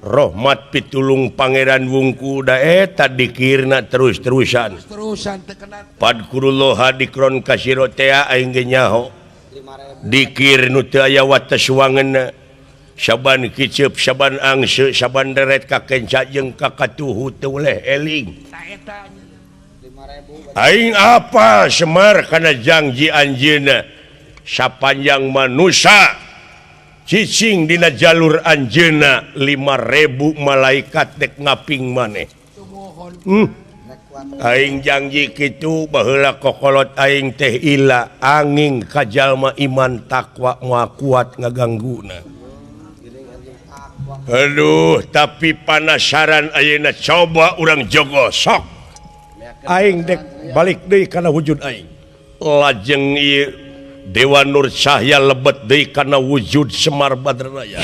rahmat pitulung Pangeran Wungku da eta dikirna terus-terusan. Terusan teu kena. Padkurullah dikron kasiro tea aing ge nyaho. Dikir nu teu aya wates wangeunna. Saban kiceup, saban angse, saban deret ka kenca jeung ka katuhu teu weleh eling. Aing apa Semar kana janji anjeunna sapanjang manusa cicing dina jalur anjeunna 5000 malaikat dek ngaping maneh. Aing janji kitu baheula kokolot aing teh ila angin ka jalma iman takwa moal kuat ngagangguna. Aduh, tapi panasaran ayeuna coba urang jogo sok. Aing dek balik deui kana wujud aing. Lajeng ieu Dewa Nur Cahya lebet deui kana wujud Semar Badranaya.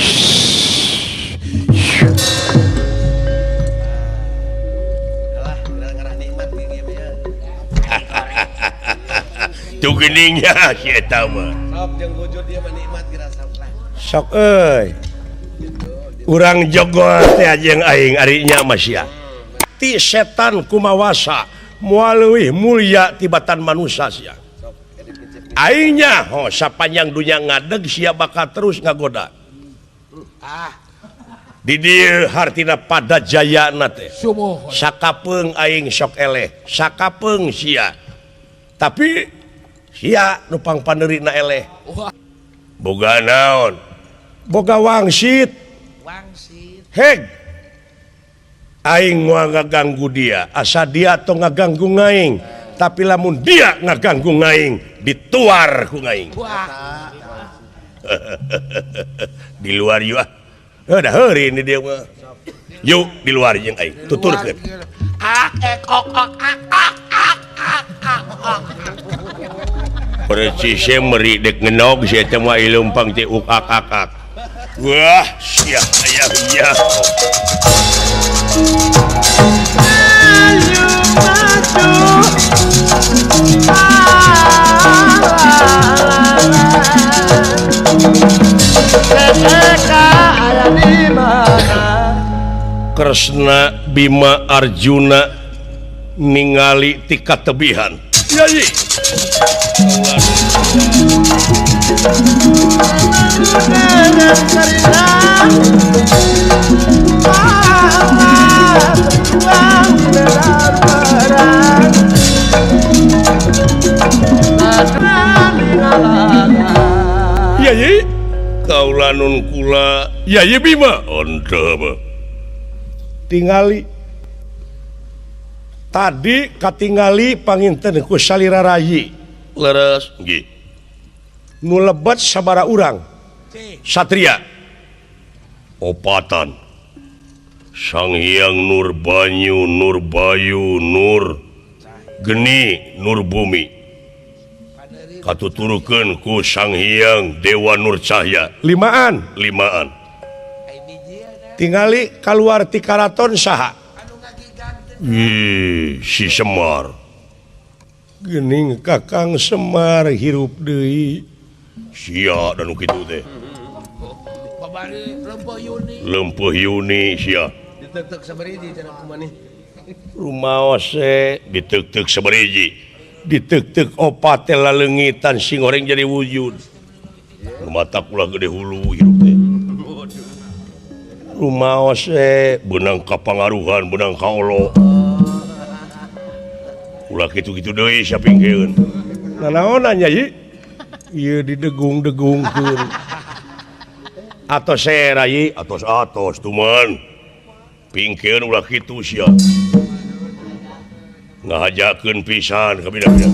Tuh geningnya si eta mah. Sok jeung wujud dia mah nikmat geura sok lah. Sok euy. Urang jogo teh jeung aing ari nya mah sia. Ti setan kumawasa moal leuwih mulia tibatan manusa sia. Aingnya ho sapanjang dunya ngadeg sia bakal terus ngagoda. Ah. Di dieu hartina pada jayana teh. Sakapeung aing sok eleh, sakapeung sia. Tapi sia nu pangpaneurina eleh. Boga naon? Boga wangsit. Wangsit. Heg. Aing moal ngaganggu dia, asa dia tong ngaganggu ngaing. Tapi lamun dia ngaganggu ngaing, dituar ku ngaing. Di luar yuk ah. Dah heuri ini dia mah. Yuk di luar jeung aing, tuturkeun. Ak ek ok ok ak ak ak ak ak ok. Percis meri dek ngenog sia teh mah ileumpang teh uk ak ak ak. Wah, sia aya nya. Ayo maju. Ah, la, la, la. Kresna Bima Arjuna ningali ti katebihan. Yai. Yai, kaula nun kula Yai Bima onteu. Tingali tadi katingali panginten ku salira rayi leres nggih nu lebet sabara urang satria opatan Sang Hyang Nur Banyu Nur Bayu Nur Geni Nur Bumi katuturukeun ku Sang Hyang Dewa Nur Cahya limaan limaan tingali kaluar ti karaton saha. Ih, si Semar. Geuning Kakang Semar hirup deui. Sia dan nu kitu teh. Babari lempeuh Yuni sia. Diteuk-teuk sabariji cenah kumaha. Rumaos diteuk-teuk sabariji. Diteuk-teuk opat teh laleungitan sing goreng jadi wujud. Mata kula gede hulu hirup teh. Rumaos benang kapangaruhan benang kaolo ulah kitu-kitu deui sapingkeun nanaonan Nyai ieu didegung-degungkeun atos rai atos-atos tuman pingkeun ulah kitu sia ngahajakeun pisan kabina-bina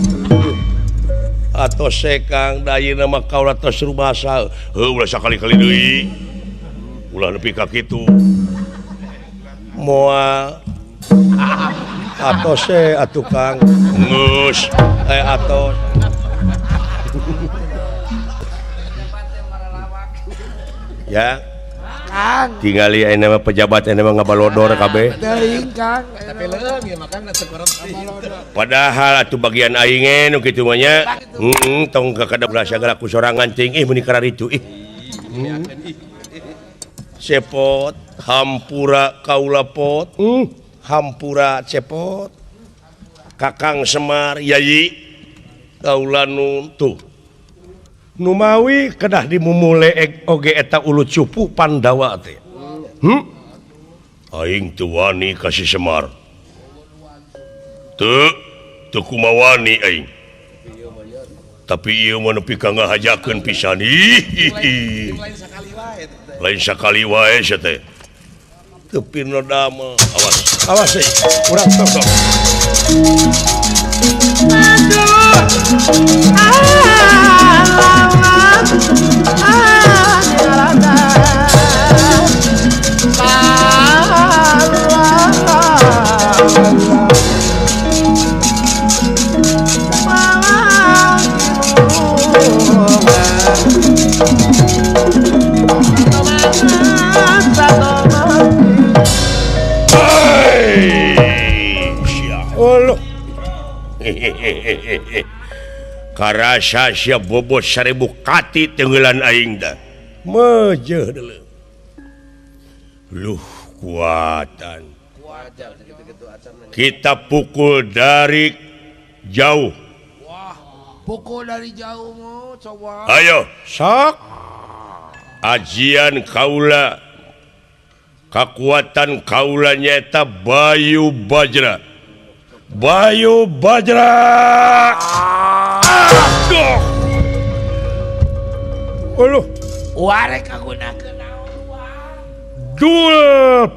atos Kang da ayeuna mah kaula tos rubasa heuh ulah sakali-kali deui ulah nepi ka kitu moal atos atuh Kang geus atos ya Kang tingali ayeuna mah pejabat ayeuna mah ngabalodor kabeh teuing Kang tapi leueung ieu mah Kang teu korupsi padahal atuh bagian aing ge nu kitu mah nya heeh tong kakadap ulah sagala ku sorangan cing ih meuni kararitu ih cepot hampura kaula pot hampura cepot Kakang Semar Yayi kaula nu tuh numawi kedah dimumule oge eta ulu cupu Pandawa teh aing teu wani ka si Semar teu teu kumawani aing tapi ieu mah nepi ka ngahajakeun pisan ih lain sakali wae sia teh teu pinodama awas awas euy urang tok tok Karasa sia bobot 1000 kati tenggelan aing dah mejeuh deuleu luh kuatan kita pukul dari jauh. Wah, pukul dari jauh mau coba. Ayo sok ajian kaula kakuatan kaula nyata Bayu Bajra. Bayu Bajra. Aduh. Uluh. Warek kagunakeun naon wah. Dul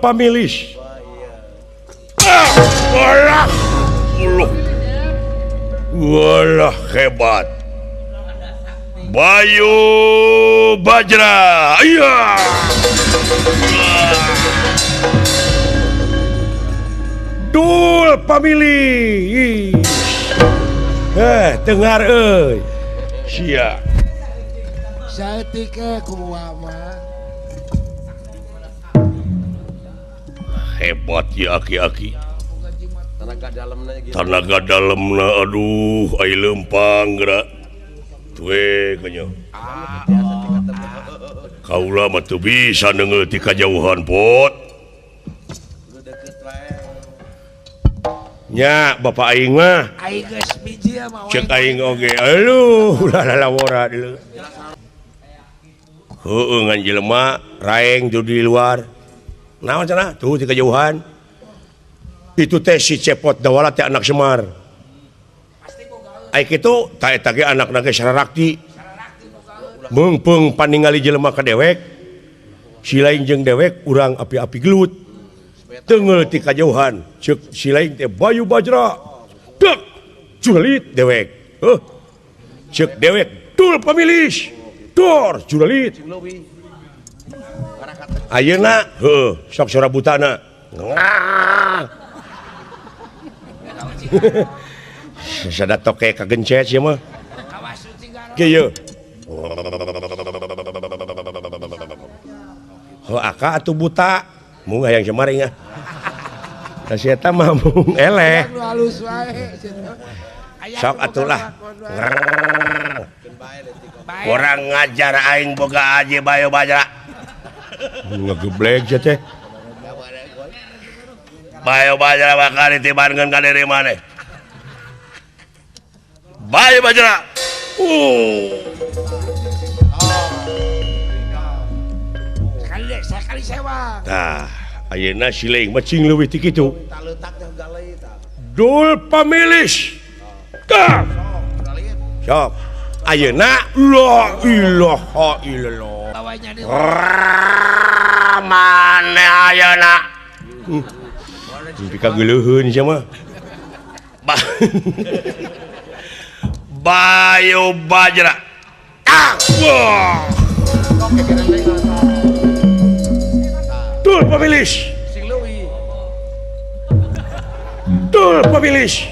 pamilis. Walah. Uluh. Walah hebat. Bayu Bajra. Iya. Dul pamili. Dengar euy. Sia. Saeutik kumaha mah. Hebat ya aki-aki. Tenaga dalemna gitu. Tenaga dalemna aduh ai leumpang geura. Tue kanya. Kaula mah teu bisa neungeul ti kajauhan pot. Nya bapak aing mah. Aing geus bijil mah. Cek aing oge. Aduh, ulah lalawora deuleu. Heueuh ngan jelema raeng di luar. Naon cenah? Tuh di kejauhan. Itu teh si Cepot Dawala teh anak Semar. Ai kitu ta eta ge anakna ge sararakti. Meungpeung paningali jelema ka dewek. Si lain jeung dewek urang api-api gelut. Tenggel ti kajauhan cek si lain teh Bayu Bajra. Dek juralit dewek. Heuh. Cek dewek dul pamilis. Dor juralit. Ayeuna heuh sok sora butana. Sada toke kagencet ieu mah. Kieu. Heuh aka atuh buta. Mung hayang Semar nya. Da si eta mah mung eleh. Sok atuh lah. Kurang ngajar aing boga aji Bayu Bajra. Ngegeblek sia teh. Bayu Bajra bakal ditibankeun ka diri maneh. Bayu Bajra. Sekali sewa. Tah, ayeuna si Leing mah cing leuwih ti kitu. Dul pamilis. Tah. Sok. Ayeuna la ilaha illallah. Maneh ayeuna. Mimpi kageuleuheun sia mah. Bayu Bajra. Ah. Wah. Dul pamilis. Dul pamilis.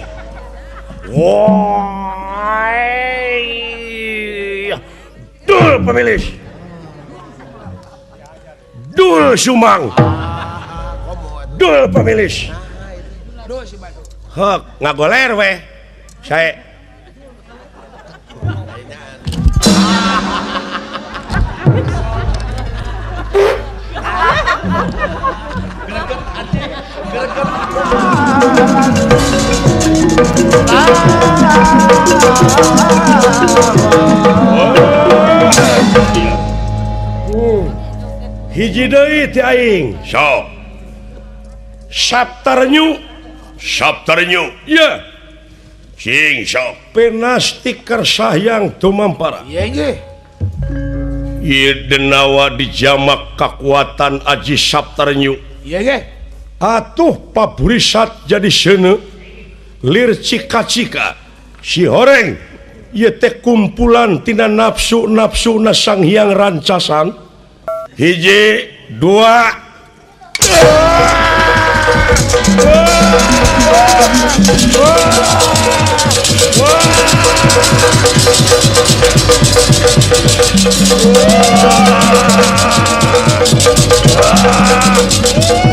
Wah. Dul pamilis. Dul Sumang. Dul pamilis. Hek ngagoler weh. Sae. Hiji deui ti aing. Sok. Saptarnyu. Saptarnyu. Ieu. Cing sok. Penasti kersahyang tumampara. Ieu nggih. Ieu denawa dijamak kakuatan Aji Saptarnyu. Ieu nggih. Atuh paburisat jadi seuneu lir cika-cika si horeng ieu teh kumpulan tina nafsu-nafsuna Sang Hyang Rancasan. Hiji, dua.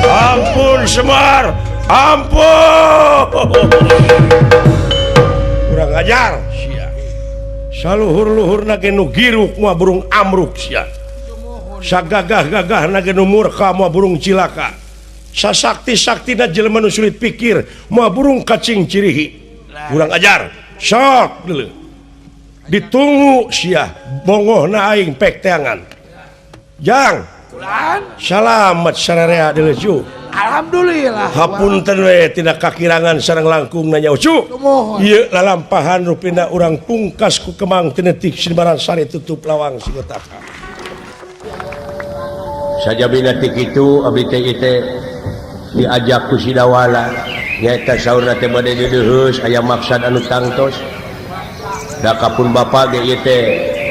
Ampun Semar, ampun. Kurang ajar sia. Saluhur-luhurna ge nu giruk moal burung amruk sia. Sagagah-gagahna ge nu murka moal burung cilaka. Sasakti-saktina jelema nu sulit pikir moal burung kacing cirihi. Kurang ajar. Sok deuleu. Ditunggu sia bongohna aing pek teangan. Jang. Salamet sararea deuleu cu. Alhamdulillah. Hapunten we tina kakirangan sareng langkung nanya ucu. Ieu lalampahan rupina urang pungkas ku Kemang tinetik Sinbaran Sari tutup lawang Singotaka. Sajabina ti kitu abdi teh ieu teh diajak ku si Dawala nyaeta saurna teh bade deudeuheus aya maksad anu tangtos. Da kapun bapa ge ieu teh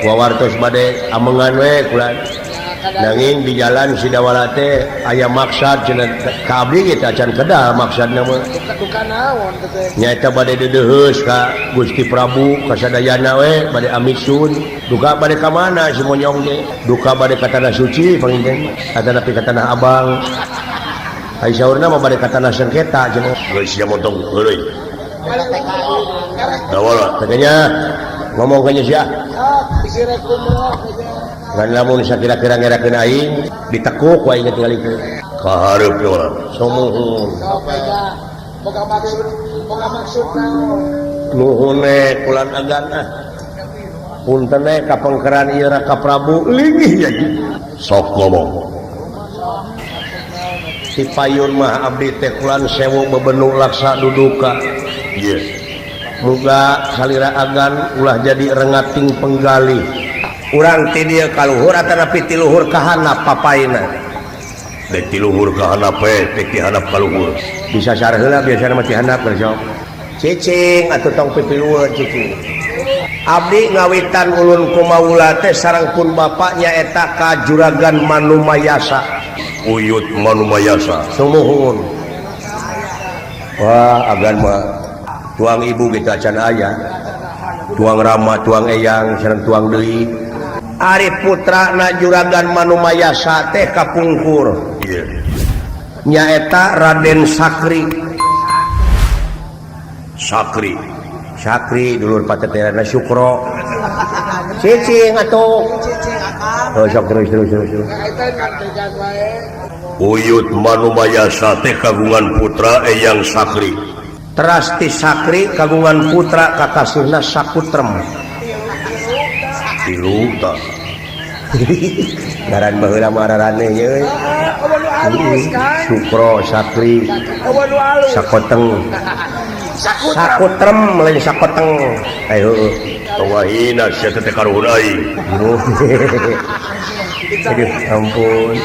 wawartos bade amengan we kula. Nanging di jalan si Dawala teh aya maksad cenah ka abdi ge teh acan kedah maksadna mah. Nyaeta bade deudeuheus ka Gusti Prabu kasadayana we bade amisun. Duka bade ka mana si monyong ge? Duka bade ka tanah suci panginten, atanapi ka tanah abang. Ai saurna mah bade ka tanah sengketa cenah. Geus sia montong heureuy. Dawala teh nya ngomong ka nya sia. Kan lamun sakira-kira ngerakeun aing ditekuk ku aing tingali teh. Kahareup urang. Sumuhun. Nuhun kulan agan ah. Punten ka pengkeran ieu Raka Prabu linggih ya sok ngomong. Si payun mah abdi teh kulan sewu bebenung laksa duduka. Yes. Muga salira agan ulah jadi rengating penggali. Urang ti dieu ka luhur atanapi ti luhur ka handap papaina. Dek ti luhur ka handap we, dek ti handap ka luhur. Bisa sar heula biasana mah ti handap sok. Cicing atuh tong pipilueun cicing. Abdi ngawitan ulun kumawula teh sareng pun bapak nyaeta ka Juragan Manumayasa. Uyut Manumayasa. Sumuhun. Wah, agan mah tuang ibu kita can aya. Tuang Rama, tuang Eyang, sareng tuang deui. Ari putrana Juragan Manumayasa teh kapungkur. Ieu. Nyaeta Raden Sakri. Sakri. Sakri dulur pateterana Sukro. Cicing atuh. Oh, sok terus terus terus. Uyut Manumayasa teh kagungan putra Eyang Sakri. Teras ti Sakri kagungan putra kakasihna Sakutrem. Tilu tah. Ngaran baheula mah ararane ye. Sukro Sakri. Sakoteng. Sakutrem lain sakoteng. Ayo tawahina sia teh karuhun aing. Aduh ampun.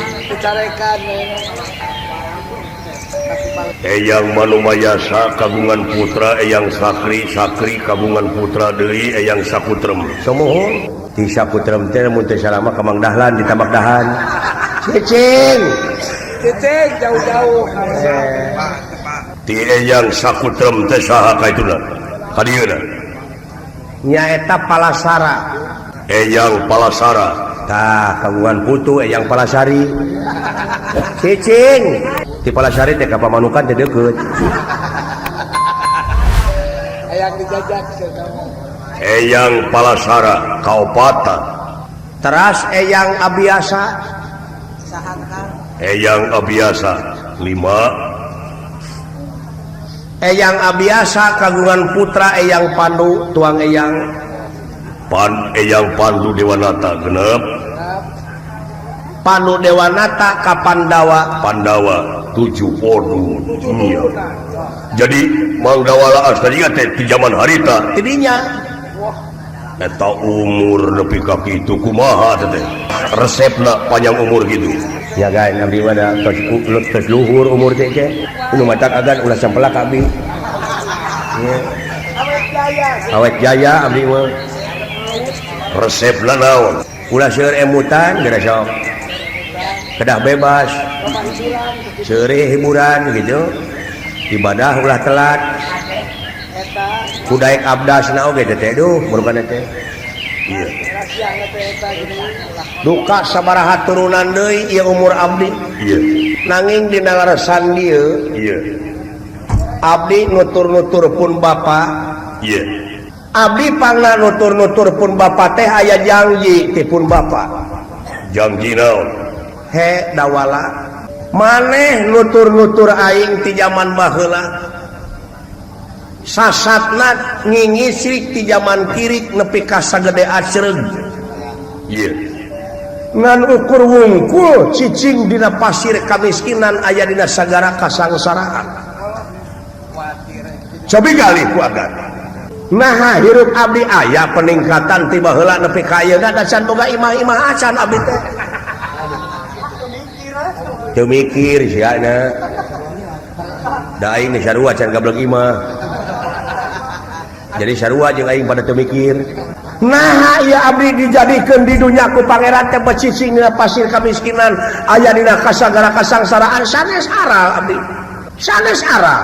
Eyang Manumayasa kagungan putra Eyang Sakri, Sakri kagungan putra deui Eyang Sakutrem. Sumuhun ti Sakutrem teh mun teu salama ka Mang Dahlan di Tambak Dahan. Cicing. Cicing jauh-jauh. Ti Eyang Sakutrem teh saha kaituna? Ka dieuna. Nyaeta Palasara. Eyang Palasara. Tah kagungan putu Eyang Palasari. Cicing. Ti Palasari teh ka Pamanukan teh deukeut. Eyang dijajak Eyang Palasara kaopatan. Teras Eyang Abiasa. Eyang Abiasa 5. Eyang Abiasa kagungan putra Eyang Pandu tuang Eyang Pan Eyang Pandu Dewanata genep. Pandu Dewanata ka Pandawa. Pandawa 7 waduh. Iya. Jadi Mang Dawala Astariga teh di zaman harita tidinya. Eta umur nepi ka kitu kumaha teh? Resepna panjang umur gitu. Ya gaen abdi mah da tos luhur umur teh teh. Nu matak agan ulah sampelak abdi. Awet jaya abdi mah. Resepna naon? Ulah seueur emutan geura sok. Kedah bebas. Seueur hiburan gitu. Ibadah ulah telat. Kudaek abdasna oge teh duh merupakan teh. Iya. Duka sabaraha turunan deui ieu umur abdi. Iya. Nanging dina larasan dieu. Iya. Abdi nutur-nutur pun bapa. Iya. Abdi pangna nutur-nutur pun bapa teh aya janji ti pun bapa. Janji naon? He Dawala. Maneh nutur-nutur aing ti jaman baheula. Sasatna ngingisrik ti jaman kirik nepi ka sagede acreug. Iya. Ngan ukur wungkul cicing dina pasir kamiskinan aya dina sagara kasangsaraan. Cobi galih ku agan. Nah hirup abdi aya peningkatan ti baheula nepi ka ayeuna da can boga imah-imah acan abdi teh. Teu mikir sia na. Da aing geus sarua can gablek imah. Jadi sarua jeung aing pada teu mikir. Nah ieu abdi dijadikeun di dunya ku pangeran teh becicing dina pasir kamiskinan aya dina kasagara kasangsaraan sanes aral abdi. Sanes aral.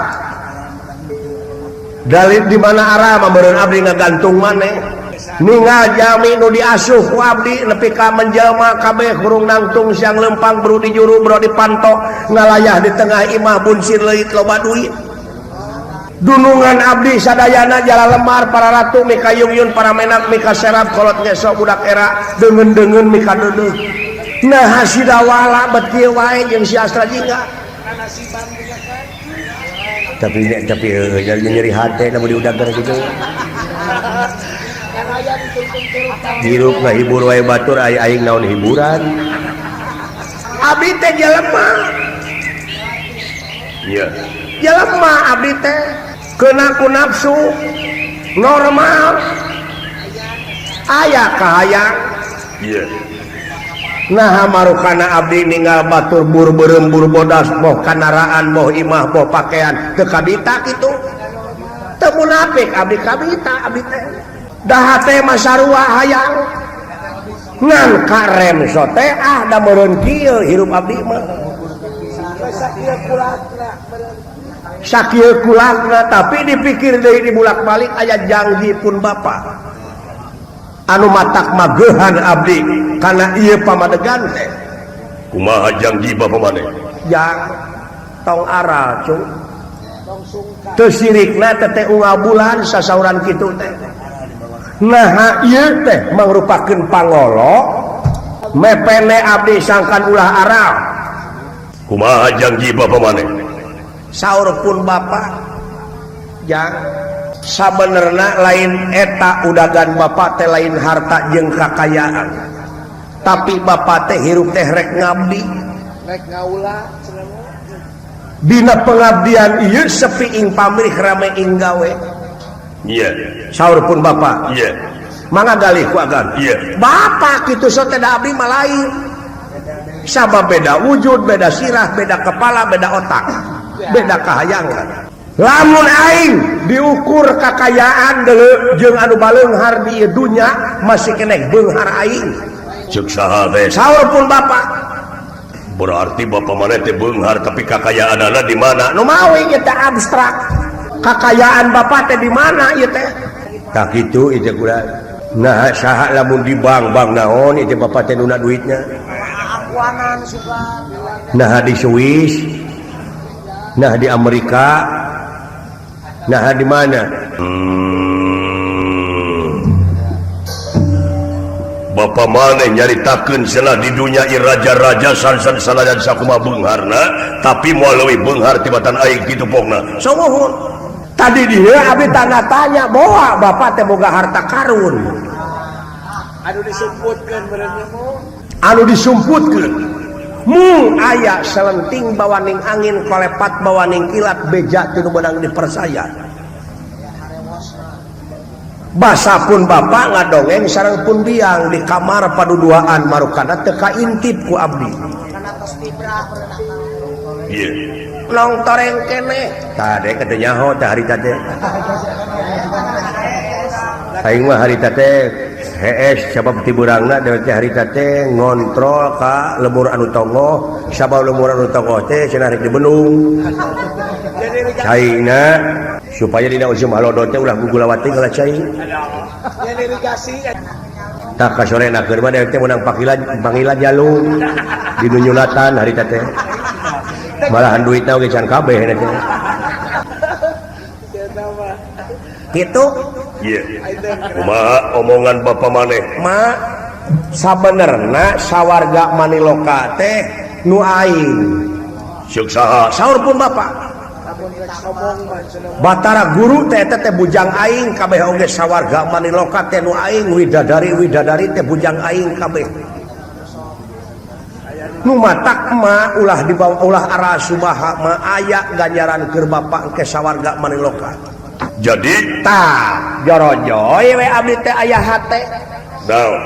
Dalil di mana arah meureun abdi ngagantung maneh. Ningal jami nu diasuh ku abdi nepi ka menjelma kabeh hurung nangtung siang lempang bru di juru bro di panto ngalayah di tengah imah bunsir leuit loba duit. Dunungan abdi sadayana jala lemar para ratu mika yungyun para menak mika serap kolot ngeso budak era deungeun-deungeun mika deudeuh. Nah si Dawala bet kieu wae jeung si Astra Jingga. Tapi tapi nyeri hati lamun diudagan kitu. Hirup ngahibur wae batur aya aing naon hiburan. Abdi teh jelema. Iya. Jelema abdi teh kena ku nafsu normal. Aya kahayang. Iya. Nah marukana abdi ninggal batur bur beureum bur bodas boh kandaraan boh imah boh pakaian teu kabita kitu. Teu munafik abdi kabita abdi teh. Daha teh mah sarua hayang. Ngan karem sote ah da meureun kieu hirup abdi mah. Sakieu kulakna tapi dipikir deui dibulak-balik aya janji pun bapa. Anu matak magehan abdi karena ieu pamadegan teh. Kumaha janji bapa maneh? Jang tong aral cung. Teu sirikna teh teh unggal bulan sasauran kitu teh. Nah ieu teh mangrupakeun pangolo mepene abdi sangkan ulah aral. Kumaha janji bapa maneh? Saur pun bapa jang sabenerna lain eta udagan bapak teh lain harta jeung kakayaan tapi bapak teh hirup teh rek ngabdi rek ngaula dina pengabdian ieu sepi ing pamrih rame ing gawe. Iya. Saur pun bapak. Iya. Mangga galih ku agan. Iya. Bapak kitu so teh da abdi mah lain. Sabab beda wujud, beda sirah, beda kepala, beda otak, beda kahayangan. Lamun aing diukur kakayaan deuleu jeung anu baleunghar di ieu dunya masih keneh beunghar aing. Ceuk saha teh? Saur pun bapak. Berarti bapak maneh teh beunghar tapi kakayaanana di mana? Nu mawi ieu teh abstrak. Kakayaan bapak teh di mana ieu teh? Tah kitu ieu teh kuda. Nah saha lamun di bank-bank naon ieu teh bapak teh nuna duitnya? Nah di Swiss, nah di Amerika, nah di mana? Bapak maneh nyaritakeun cenah di dunya ieu raja-raja san-san salajan sakumaha beungharna, tapi moal leuwih beunghar tibatan aing kitu pokna. Sungguh. Tadi dieu abdi tanda tanya boa bapak teh boga harta karun. Anu disumputkeun meureun mu. Anu disumputkeun. Mung aya selenting bawaning angin kolepat bawaning kilat beja teu meunang dipercaya. Basa pun bapak ngadongeng sareng pun biang di kamar paduduaan marukana teu kaintip ku abdi. Ieu nong toreng keneh. Tah dek teu nyaho teh harita teh. Aing mah harita teh hees sabab tiburangna dewek teh harita teh ngontrol ka lemur anu tonggoh, sabab lemur anu tonggoh teh cenah rek dibendung. Caina supaya dina usum halodo teh ulah gugulawati ngala cai. Tah ka sorena keur mah dewek teh meunang panggilan jalung di nunyulatan harita teh. Malahan duitna oge can kabeh teh. Kitu. Iya. Kumaha omongan bapak maneh? Ma sabenerna sawarga Maniloka teh nu aing. Ceuk saha? Saur pun bapak. Batara guru teh eta teh bujang aing kabeh oge sawarga Maniloka teh nu aing, widadari-widadari teh bujang aing kabeh. Nu matak ma ulah dibawa ulah arah subaha ma aya ganjaran keur bapak ke sawarga Maniloka. Jadi tah jorojoy we abdi teh aya hate. Naon?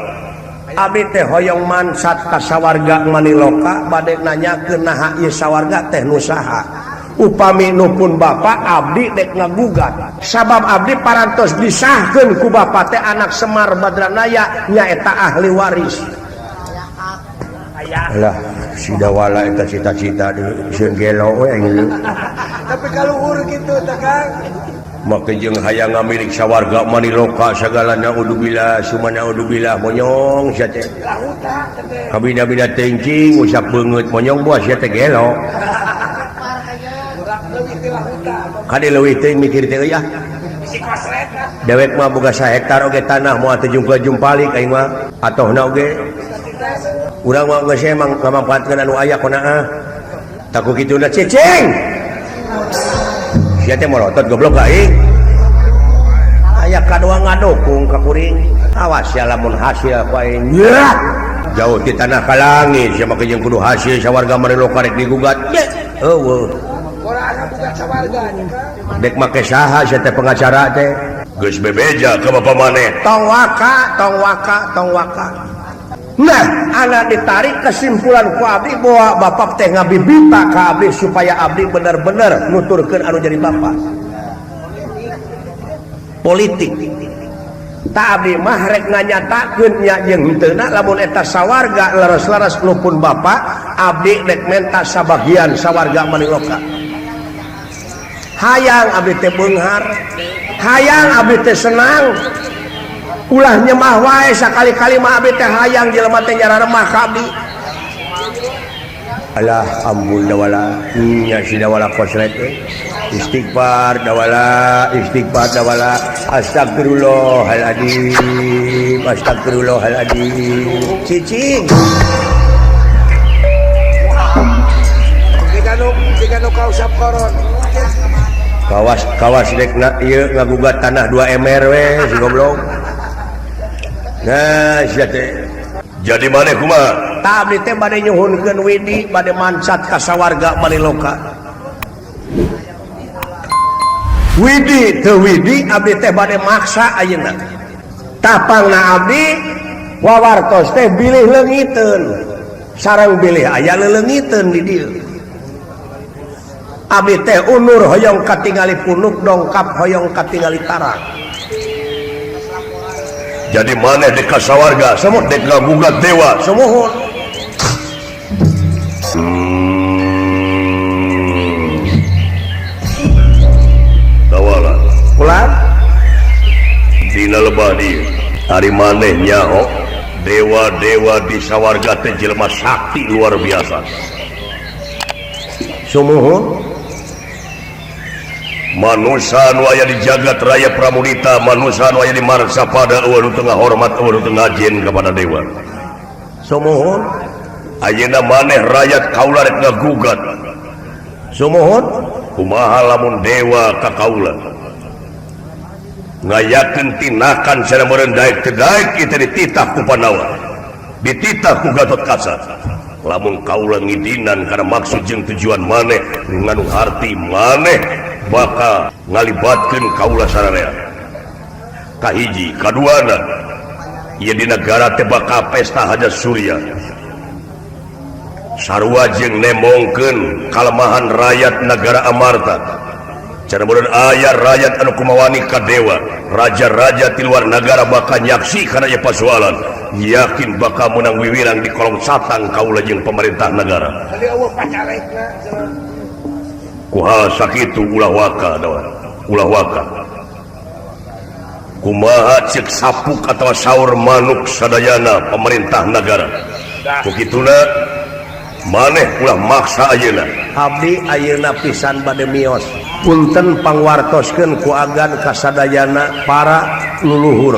Abdi teh hoyong mansat ka sawarga Maniloka bade nanyakeun naha ieu sawarga teh nu saha. Upami nu pun bapak abdi dek ngagugat. Sabab abdi parantos disahkeun ku bapak teh anak Semar Badranaya nyaeta ahli waris. Lah sidawala eta cita-cita sieun gelo we aing. Tapi kaluhur kitu teh Kang. Make jeung hayang ngamilik sawarga Maniloka sagalana udubillah sumana udubillah monyong sia teh. Kabina-bina teuing usap beungeut monyong buah sia teh gelo. Kade leuwih teuing mikir teh euy ah. Dewek mah boga sahektar oge tanah moal teu jungkel jumpalik aing mah atohna oge. Urang mah geus emang ngamangpaatkeun anu aya kunaah. Tah ku kituna cicing. Sia teh molotot goblok ka aing. Aya kadua ngadukung ka kuring. Awas ya lamun hasil ku aing. Jauh ti tanah ka langit sia make jeung kudu hasil sawarga Maniloka rek digugat. Eueuh. Dek make saha sia teh pengacara teh. Geus bebeja ka bapa maneh. Tong waka, tong waka, tong waka. Nah, anak ditarik kesimpulan ku abdi bahwa bapak teh ngabibita ka abdi supaya abdi bener-bener nuturkeun anu jadi bapak. Politik. Ta abdi mah rek nganyatakeun nya jeung henteu lamun eta sawarga leres-leres lupun bapak, abdi rek menta sabagian sawarga Maniloka. Hayang abdi teh beunghar, hayang abdi teh senang. Ulah nyemah wae sakali-kali mah abdi teh hayang jelema teh nyararemah ka abdi. Alah ambul dawala nya si dawala kosret istighfar dawala istighfar dawala astagfirullahaladzim astagfirullahaladzim cicing Jika nu kausap koron kawas kawas rek na ieu ngagugat tanah 2 MR we si goblok. Nah, sia teh. Jadi maneh kumaha? Tah abdi teh bade nyuhunkeun widi bade mancat ka sawarga Maniloka. Widi teu widi abdi teh bade maksa ayeuna. Tapangna abdi wawartos teh bilih leungiteun. Sareng bilih aya leleungiteun di dieu. Abdi teh unur hoyong katingali punuk dongkap hoyong katingali tarang. Jadi maneh dek ka sawarga semut dek ngagugat dewa sumuhun. Dawala ulah dina lebah dieu ari maneh nyaho dewa-dewa di sawarga teh jelema sakti luar biasa. Sumuhun. Manusia nu aya di jagat raya Pramudita, manusia nu aya di Marsapada eueuh nu teu ngahormat eueuh nu teu ngajin kepada dewa. Sumuhun. Ayeuna maneh rakyat kaula rek ngagugat. Sumuhun. Kumaha lamun dewa ka kaula ngayakeun tinakan cenah meureun daek teu daek ieu teh dititah ku Pandawa, dititah ku Gatotkaca. Lamun kaula ngidinan kana maksud jeung tujuan maneh nganu harti maneh bakal ngalibatkeun kaula sararea. Kahiji, kaduana ieu di negara teh bakal pesta Haja Surya. Sarua jeung nemongkeun kalemahan rakyat negara Amarta. Cara meureun aya rakyat anu kumawani ka dewa, raja-raja ti luar negara bakal nyaksi kana ieu pasualan. Yakin bakal menang wiwirang di kolong satang kaula jeung pemerintah negara. Kuha sakitu ulah waka dawa, ulah waka. Kumaha ceuk sapuk atawa saur manuk sadayana pemerintah negara. Ku kituna maneh ulah maksa ayeuna. Abdi ayeuna pisan bade mios. Punten pangwartoskeun ku agan kasadayana para luluhur.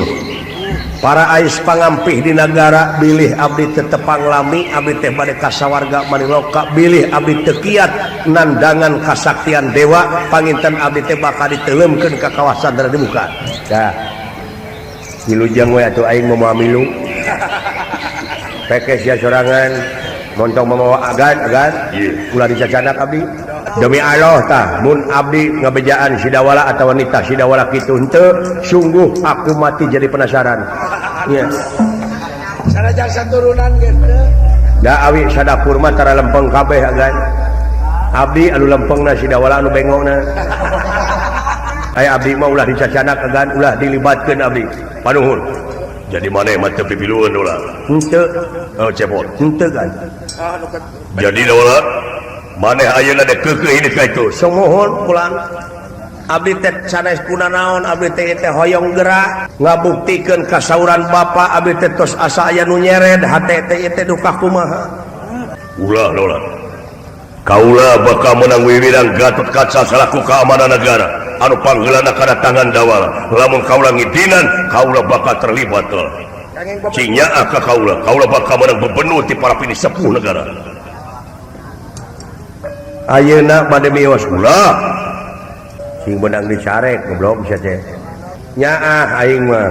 Para ais pangampih di nagara bilih abdi teu tepang lami abdi teh bade ka sawarga Maniloka bilih abdi teu kiat nandangan kasaktian dewa panginten abdi teh bakal diteuleumkeun ka kawasan teu dibuka. Dah. Wilujeng we atuh aing moal milu. Pekes sia sorangan montong mamawa agan agan ulah dicacanak abdi. Demi Allah tah mun abdi ngabejaan sidawala atawa nitah sidawala kitu henteu sungguh aku mati jadi penasaran. Nya. Sanajan saturunan ge teu. Da awi sadapur mah tara lempeng kabeh agan. Abdi anu lempengna sidawala anu bengongna. Aya abdi mah ulah dicacanak agan ulah dilibatkeun abdi. Panuhun. Jadi maneh mah teu pipilueun ulah. Henteu. Oh cepot. Henteu kan. Jadi dawala maneh ayeuna dek keukeuh ini ka itu. Sumuhun pulang. Abdi teh sanes kunanaon abdi teh teh hoyong gerak ngabuktikeun kasauran bapa abdi teh tos asa aya nu nyered hate teh teh duka kumaha. Ulah ulah. Kaula bakal menang wiwirang Gatotkaca salaku keamanan negara anu panggeulana kana tangan dawala. Lamun kaula ngidinan kaula bakal terlibat. Cing nyaah ka kaula, kaula bakal menang bebenu ti para pini sepuh negara. Ayeuna bade mios ulah. Sing benang dicarek goblok sia teh. Nyaah aing mah.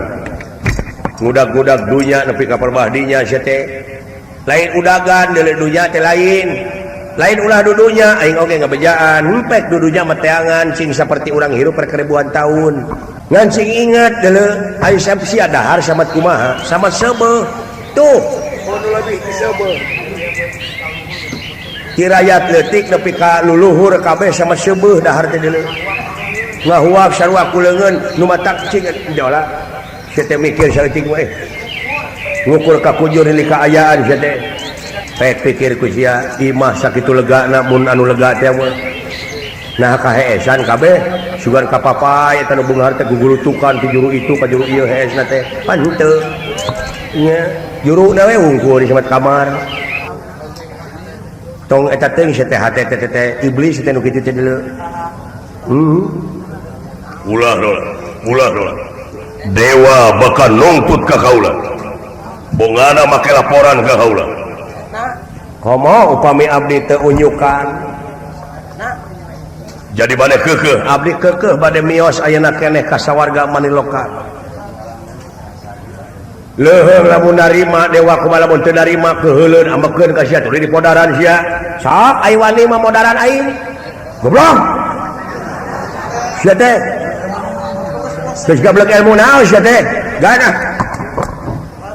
Ngudag-ngudag dunya nepi ka perbahdinya sia teh. Lain udagan deuleu dunya teh lain. Lain ulah dudunya aing oge ngabejaan, hempek dudunya mah teangan sing saperti urang hirup per ribuan tahun. Ngan sing ingat deuleu aing sia dahar samat kumaha, samat seubeuh. Tuh. Lebih disebut. Ti rakyat leutik nepi ka luluhur kabeh sama seubeuh dahar teh deuleu. Ngahuap sarua ku leungeun nu matak cing jola. Sia teh mikir saeutik mah ngukur ka kujur li kaayaan sia teh. Pek pikir ku sia imah sakitu legana mun anu lega teh mah. Nah kaheesan kabeh sugan ka papay eta nu beunghar teh gugulutukan ti juru itu ka juru ieu heesna teh. Pan henteu. Nya juruna we wungkul di samat kamar. Tong eta teuing sia teh hate teh teh iblis teh nu kitu teh deuleu. Ulah dola, ulah dola. Dewa bakal nungtut ka kaula. Bongana make laporan ka kaula. Komo upami abdi teu unyukan. Jadi bade keukeuh, abdi keukeuh bade mios ayeuna keneh ka sawarga maniloka. Leuheung lamun narima dewa kumaha lamun teu narima keuheuleun ambekeun ka sia tuluy dipodaran sia. Sok ai wani mah modaran aing. Goblok. Sia teh. Geus gablek ilmu naon sia teh? Gana.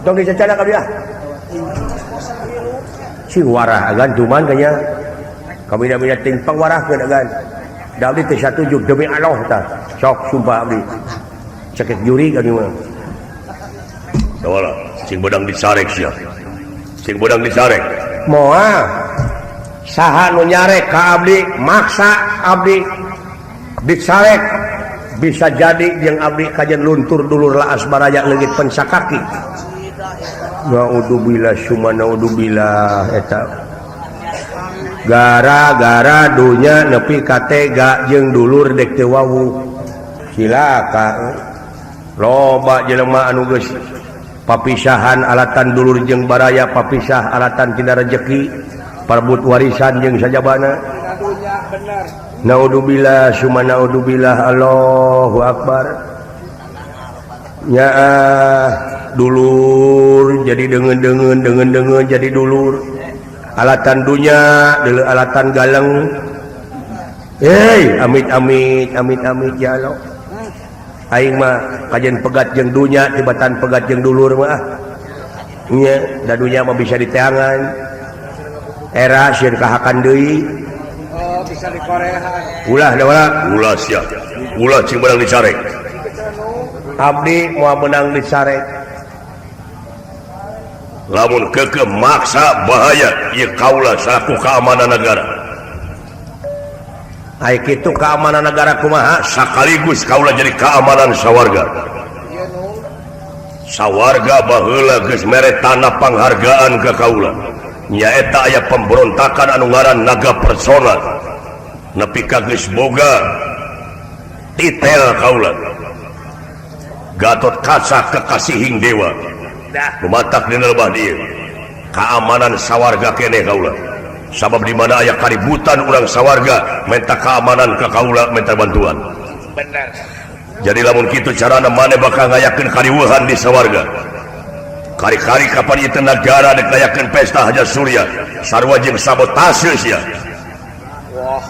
Tong dicacana ka dia. Sing warah agan cuman kanya. Kamina-mina ting pangwarahkeun agan. Da abdi teh satuju demi Allah tah. Sok sumpah abdi. Cekek juri ka mah. Dawala, sing bedang dicarek sia. Sing bedang dicarek. Moal. Saha nu nyarek ka abdi, maksa abdi dicarek. Bisa jadi jeung abdi kajen luntur dulur laas baraya leungit pensakaki. Naudzubillah summa naudzubillah eta. Gara-gara dunya nepi ka tega jeung dulur dek teu wawuh. Cilaka. Loba jelema anu geus papisahan alatan dulur jeung baraya, papisah alatan tina rejeki, parebut warisan jeung sajabana. Naudzubillah summa naudzubillah Allahu akbar. Nyaah dulur jadi deungeun-deungeun, deungeun-deungeun jadi dulur. Alatan dunya deuleu alatan galeng. Hei, amit-amit, amit-amit ya Allah. Aing mah kajen pegat jeung dunya tibatan pegat jeung dulur mah. Nya, da dunya mah bisa diteangan. Era sieun kahakan deui. Oh, bisa dikorehan. Ulah da ulah sia. Ulah cing beunang dicarek. Abdi moal beunang dicarek. Lamun keukeuh maksa bahaya ieu kaula salaku keamanan negara. Ai kitu keamanan negara kumaha? Sakaligus kaula jadi keamanan sawarga. Sawarga baheula geus mere tanah panghargaan ka kaula. Nyaeta aya pemberontakan anu ngaran Naga Persona. Nepi ka geus boga titel kaula. Gatot Kaca kekasihing dewa. Lumatak dina lebah dieu. Keamanan sawarga keneh kaula. Sabab di mana aya kaributan urang sawarga minta keamanan ka kaula, minta bantuan. Bener. Jadi lamun kitu carana maneh bakal ngayakeun kariweuhan di sawarga. Kari-kari kapan ieu teh nagara dek ngayakeun pesta Haja Surya, sarua jeung sabotase sia.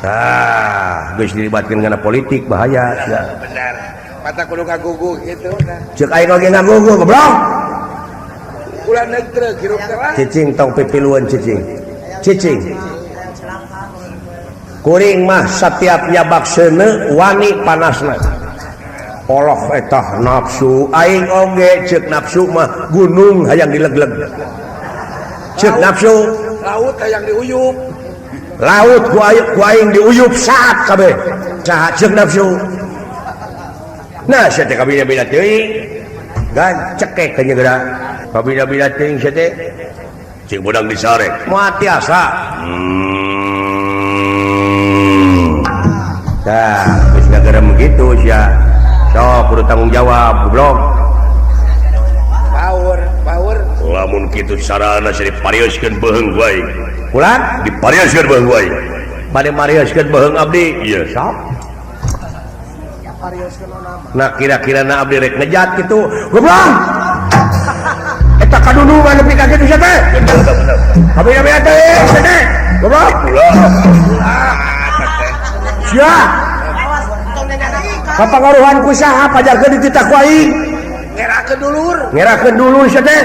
Tah, geus dilibatkeun kana politik bahaya sia. Bener. Mata kudu ngaguguh kitu nah. Ceuk aing oge ngaguguh goblok. Ulah negreg hirup teh lah. Cicing tong pipiluan cicing. Cicing. Kuring mah setiap nyabak seuneu wani panasna. Allah etah nafsu aing oge ceuk nafsu mah gunung hayang dilegleg. Ceuk nafsu laut hayang diuyup. Laut ku aing diuyup saat kabeh. Saha ceuk nafsu. Nah sia teh kabina-bina teuing. Gan cekek ka nyegera. Kabina-bina teuing sia teh. Cing bedang disarek. Moal tiasa. Tah, geus ngagerem kitu sia. Sok kudu tanggung jawab goblok. Power, power. Lamun kitu carana sia diparioskeun beuheung ku aing. Ulah diparioskeun beuheung ku aing. Bade marioskeun beuheung abdi. Ieu sok. Nah kira-kira na abdi rek ngejat gitu. Goblok. Eta kadunungan nepi ka kitu sia teh. Kabeh-kabeh teh sia teh. Goblok. Sia. Kapangaruhan ku saha pajarkeun dititah ku aing. Ngerakeun dulur. Ngerakeun dulur sia teh.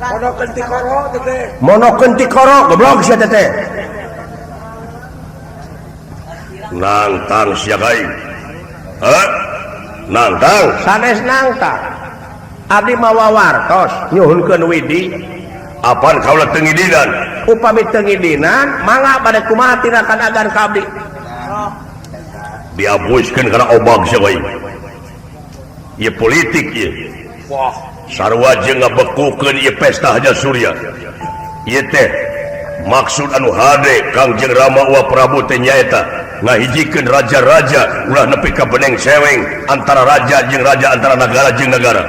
Monokeun tikoro teh. Monokeun tikoro goblok sia teh. Nangtang sia aing. Hah? Nangtang sanes nangtang. Abdi mawa wartos nyuhunkeun widi. Apan kaula teu ngidinan? Upami teu ngidinan mangga bade kumaha tinakan agan ka abdi. Diabuskeun kana obag sia aing. Ieu politik ieu. Wah, sarua jeung ngabekukeun ieu pesta Haja Surya. Ieu teh maksud anu hade Kangjeng Rama wa Prabu teh nyaeta ngahijikeun raja-raja ulah nepi ka beneng seweng antara raja jeung raja antara nagara jeung nagara.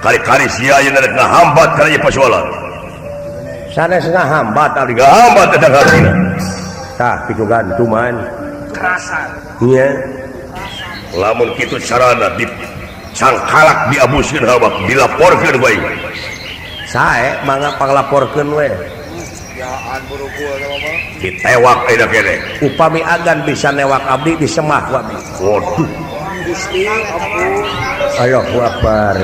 Kali-kali sia ayeuna rek ngahambat kana ieu pasualan. Sanes ngahambat abdi ngahambat eta hartina. Tah kitu gantuman. Kerasan. Nya. Lamun kitu carana di cangkalak diabuskeun hawak dilaporkeun bae. Sae mangga panglaporkeun we. Yaan burukul mah. Ditewak ayeuna keneh. Upami agan bisa newak abdi disemah ku abdi. Waduh. Gusti ampun. Allahu akbar.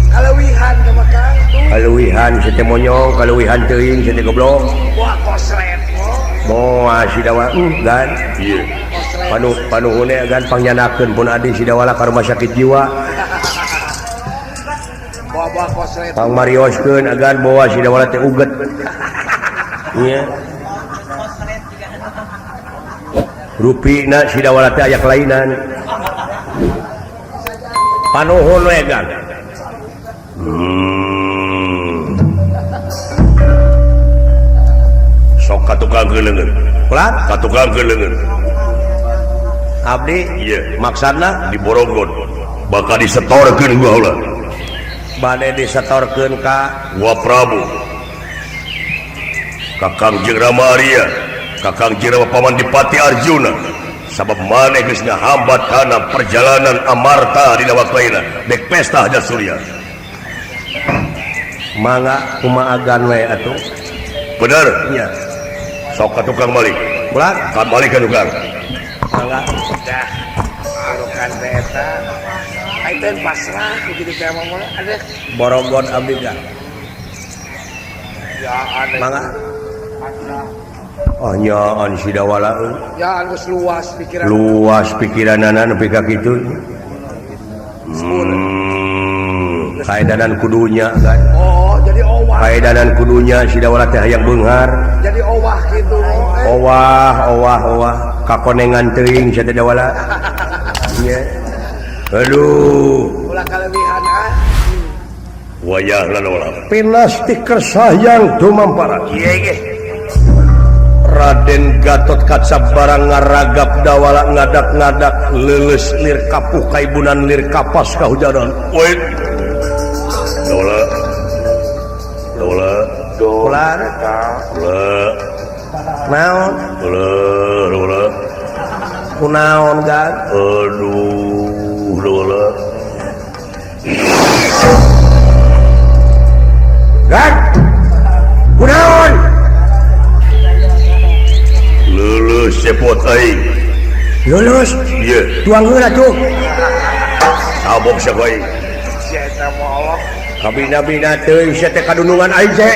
Kaleuwihan teh mah Kang. Kaleuwihan sia teh monyong, kaleuwihan teuing sia teh goblok. Wah kosret. Moal si dawa gan. Ieu. Panuhune agan pangyanakeun pun adi si dawala ka rumah sakit jiwa. Bawa kosret. Pangmarioskeun agan bawa si dawala teh uget. Nya. Rupina si dawala teh aya kelainan. Panuhun we gan. Sok katukangkeun leungeun. Ulah katukangkeun leungeun. Abdi ieu maksudna di Borogon bakal disetorkeun ku haula. Bade disetorkeun ka Wa Prabu. Ka Kangjeng Rama Arya, ka Kangjeng Rama Paman Dipati Arjuna. Sabab maneh geus ngahambat kana perjalanan Amarta dina waktu ayeuna dek pesta Haja Surya. Mangga kumaha agan we atuh. Bener? Nya. Sok ka tukang balik. Ulah ka balik ka tukang. Mangga. Dah. Arukan teh eta. Ai teh pasrah kitu teh mah ada. Borogon abdi dah. Ya aneh. Mangga. Oh nyaan si dawala euy. Ya geus luas pikiran. Luas pikiranana nepi ka kitu. Kaedanan kudunya kan. Oh, jadi owah. Kaedanan kudunya si dawala teh hayang beunghar. Jadi owah kitu. Owah, owah, owah. Kakonengan teuing sia teh dawala. Nya. Aduh. Ulah kaleuwihan ah. Wayahna dawala. Pinasti kersayang tumampara. Ieu ge. Raden Gatot Kaca barang ngaragap dawala ngadak-ngadak leuleus lir kapuh kaibunan lir kapas kahujanan. Woi. Dawala. Dawala. Dawala. Dawala. Naon? Dawala, dawala. Kunaon, Gan? Aduh, dawala. Gan. Kunaon? Lulus cepot aing. Lulus? Ieu. Tuang heula tuh. Sabok sia aing. Sia eta moal. Kabina-bina teuing sia teh kadunungan aing teh.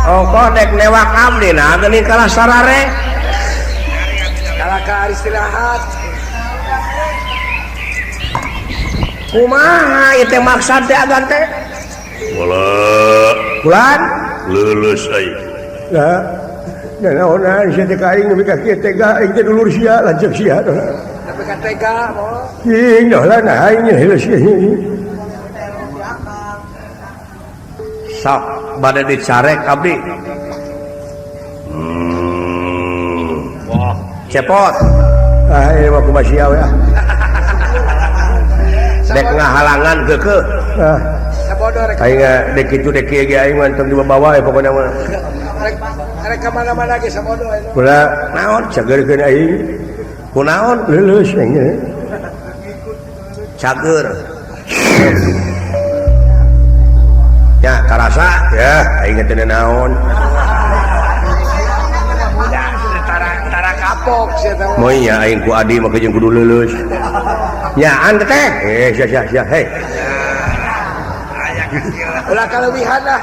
Ongkoh dek newak abdi nah geuning kalah sarare. Kalah ka istirahat. Kumaha ieu teh maksad teh agan teh? Wala. Bulan lulus aing. Nah, naonan sia teh ka aing nepi ka kieu tega aing teh dulur sia lanceuk sia. Nepi ka tega moal. Ing dolah nah aing heula sia. Sok bade dicarek abdi. Wah, cepot. Ah ieu mah kumaha sia we ah. Dek ngahalangan keukeuh. Ah. Sabodo rek. Aing dek kitu dek kieu ge aing mah tong dibawa we pokona mah. Rek ka mana-mana ge sabodo aing. Kula naon cageurkeun aing. Kunaon leuleus aing. Cager. Ya karasa ya aing teh naon. Ya tara kapok sia teh. Moy nya aing ku adi mah jeung kudu leuleus. Nyaan teh. Sia sia sia hei. Ulah kaleuwihan lah.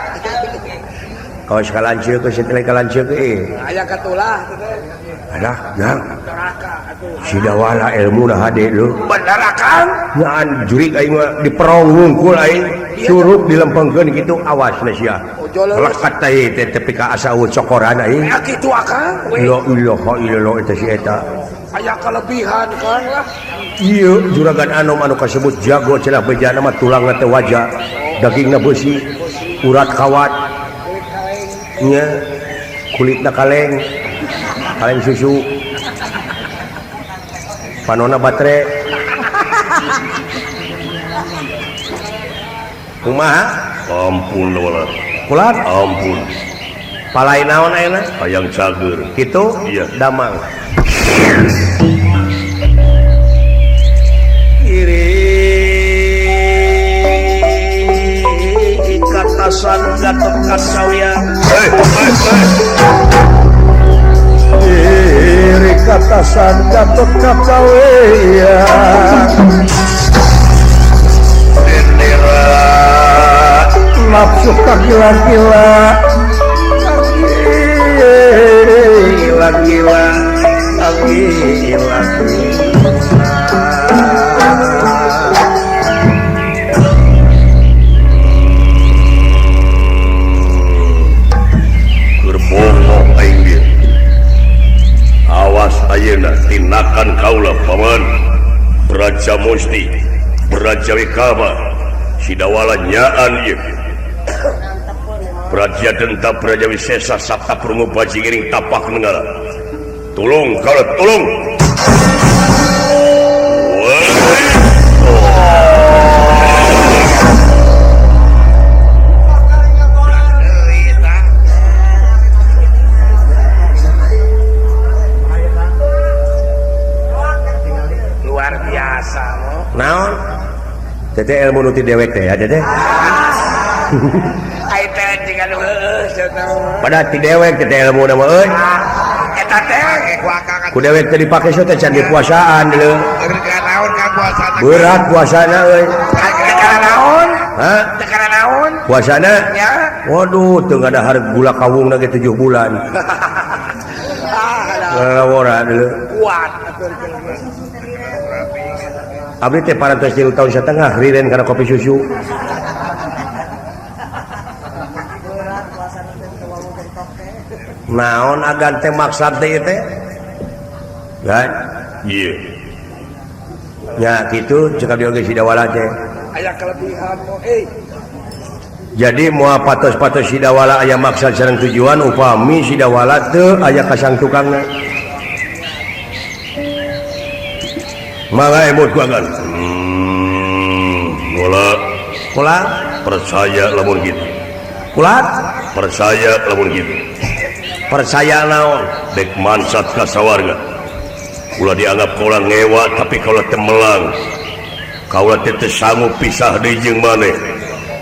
Kawas kalanceuk geus teh kalanceuk euy. Aya katulah teh. Alah, jang. Sidawala ilmu nah hade lho. Bener akang? Nyaan jurik aing mah diperong wungkul aing. Surup dilempengkeun kitu awas na sia. Lekat teh teh tepi ka asa cokoran aing. Ya kitu akang. La ilaha illallah eta si eta. Aya kelebihan kang lah. Ieu juragan anom anu kasebut jago celah bejana mah tulangna teh wajah, dagingna beusi, urat kawat. Nya kulitna kaleng. Kaleng susu. Panona batre. Kumaha? Ampun wala. Kulat? Ampun. Palai naon ayeuna? Hayang cager. Kitu? Iya. Damang. Iri ikatasan Gatot Kaca. Hei, hei, hei. Iri katasan Gatot Kaca. Nafsu kagila-gila, gila-gila, gila-gila. Gerbongong aing dia. Awas ayeuna tinakan kaula paman. Braja Musti, Braja Wikama, Sidawala nyaan ieu. Praja Denta Praja Wisesa Sabta Prungu Baji Ngiring Tapak Nenggala. Tolong kalau tolong. Luar biasa loh. Naon? Teteh ilmu nu ti dewek teh ya teteh. Pada ti dewek teh ilmu nama euy. Eta teh ku akang Ku dewek teh dipake teh can dipuasaan deuleu. Naon ka puasana? Berat puasana euy. Teu kana naon? Hah? Teu kana naon? Puasana? Ya. Waduh, teu ngadahar gula kawungna ge 7 bulan. Lawora deuleu. Kuat. Abdi teh parantos 3 tahun setengah riren kana kopi susu. Naon agan teh maksad teh teh? Kan? Ieu. Nya kitu cekap di oge Sidawala teh. Aya kelebihan mo euy. Jadi moal patos-patos Sidawala aya maksad sareng tujuan upami Sidawala teu aya kasang tukangna. Mangga emut ku agan. Bola. Bola percaya lamun kitu. Kulat percaya lamun kitu. Percaya naon? Dek mansat ka sawarga. Ulah dianggap kaula ngewa tapi kaula teu melang. Kaula teh teu sanggup pisah deui jeung maneh.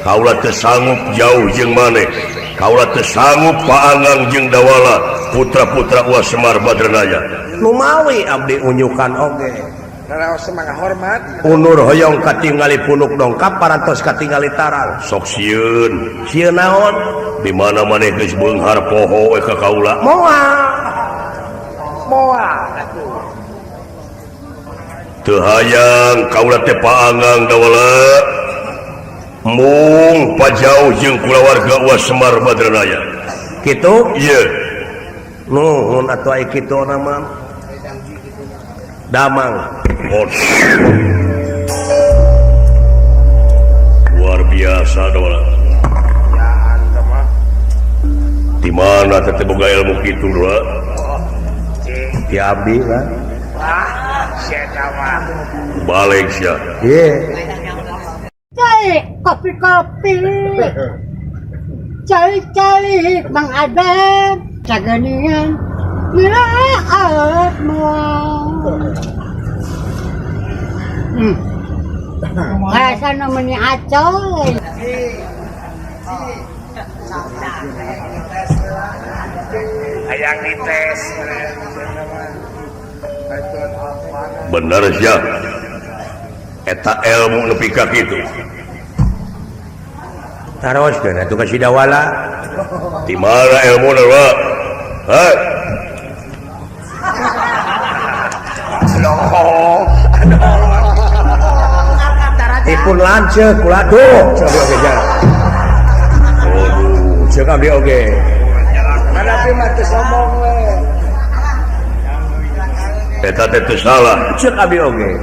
Kaula teu sanggup jauh jeung maneh. Kaula teu sanggup paangang jeung Dawala putra-putra Uwa Semar Badranaya. Lumawi abdi unjukan oge. Raraos mangga hormat. Unur hoyong katingali punuk dongkap parantos katingali tarang. Sok sieun. Sieun naon? Di mana maneh geus beunghar poho we ka kaula? Moal. Moal atuh. Teu hayang kaula teh paangang Dawala. Mung pajauh jeung kulawarga Uwa Semar Badranaya. Kitu? Ieu. Nuhun atuh ai kitu na mah. Damang. Luar biasa Dawala. Di mana teh boga ilmu kitu Dawala? Ti abdi lah. Wah, sia mah. Balik sia. Ieu. Cai, kopi-kopi. Cai-cai Mang Adem, cageuningan milaat moal. Rasana meni acoy. Hayang dites. Bener sia. Eta ilmu nepi ka kitu. Taroskeun atuh ka Sidawala. Di mana ilmuna, Pak? Hei. Ipun lanceuk kula tuh. Cek abdi oge ja. Aduh, Cek abdi oge. Tapi mah teu sombong we. Eta teh teu salah. Cek abdi oge.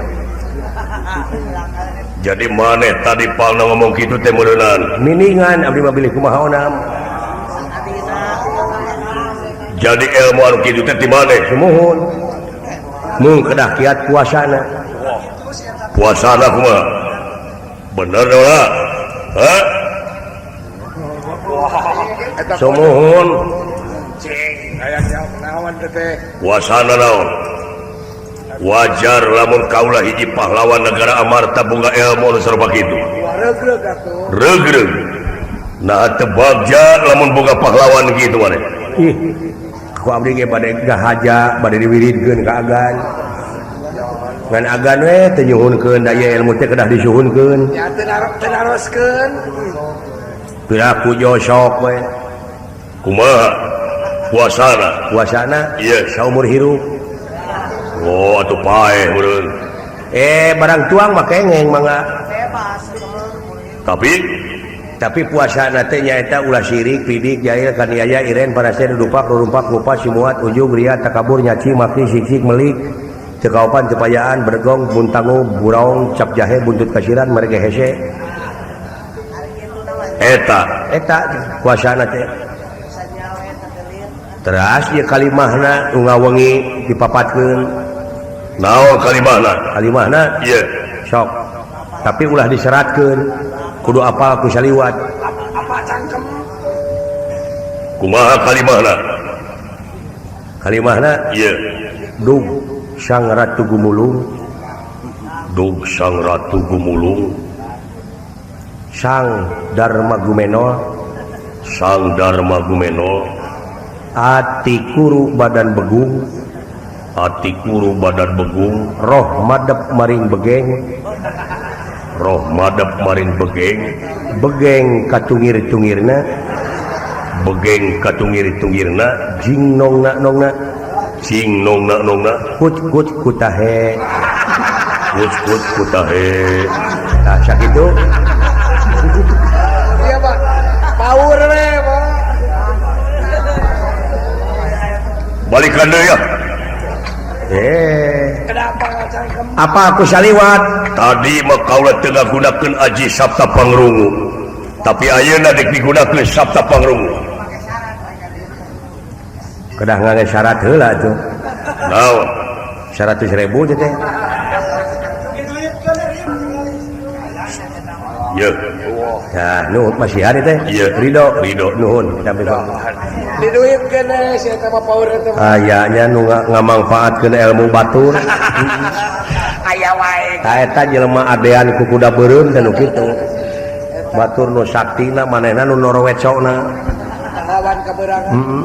Jadi maneh tadi palna ngomong kitu teh meureunan. Miningan abdi mah bilih kumaha onam. Jadi ilmu anu kitu teh ti maneh? Sumuhun. Mung kedah kiat puasana. Puasana kumaha? Bener lah. Hah? Sumuhun. Cing, hayang jauh naon teh. Puasana naon? Wajar lamun kaula hiji pahlawan negara Amarta boga ilmu anu sarua kitu. Regreg atuh. Regreg. Nah teu bagja lamun boga pahlawan kitu maneh. Ih. Ku abdi ge bade gahaja, bade diwiridkeun ka agan. Ngan agan we teu nyuhunkeun da ieu ilmu teh kedah disuhunkeun. Ya teu naroskeun. Piraku josok we. Kumaha? Puasana. Puasana? Ieu saumur hirup. Oh, atuh paeh meureun. Barang tuang mah kengeng mangga. Tapi puasana teh nyaeta ulah sirik, pidik, jahil, kaniaya, iren, parasen, dupak, rurumpak, lupa, simuat, ujung, ria, takabur, nyaci, maki, siksik, melik, cekaopan, cepayaan, bergong, buntangu, buraong, cap jahe, buntut kasiran, mereka hese. Eta eta puasana teh. Teras ieu kalimahna nu ngawengi dipapatkeun. Naon kalimahna? Kalimahna? Ieu. Sok. Tapi ulah diseratkeun. Kudu apal ku saliwat. Apa cangkem? Kumaha kalimahna? Kalimahna? Ieu. Dug Sang Ratu Gumulung. Dug Sang Ratu Gumulung. Sang Dharma Gumenol. Sang Dharma Gumenol. Ati kuru badan begung. Ati kuru badan begung. Roh madep maring begeng. Roh madep maring begeng. Begeng katungir-tungirna. Begeng katungir-tungirna. Jing nongna nongna. Jing nongna nongna. Kut kut kutahe. Kut kut kutahe. Nah sakitu. Iya Pak. Power we Pak. Balikan deui ya. Apa aku saliwat? Tadi mah kaula teu ngagunakeun aji Sabta Pangrungu. Tapi ayeuna deuk digunakeun Sabta Pangrungu. Kedah ngangge syarat heula atuh. Naon? 100.000 teh. Ye. Nah, nuhun masihan teh. Ieu. Ridho, Ridho. Nuhun sampai Diduitkeun si eta mah power eta mah. Aya nya nu ngamangfaatkeun ilmu batur. Aya wae. Ta eta jelema adean ku kuda beureum teh nu kitu. Batur nu saktina manehna nu norowecokna. Lawan kaberangan. Heeh.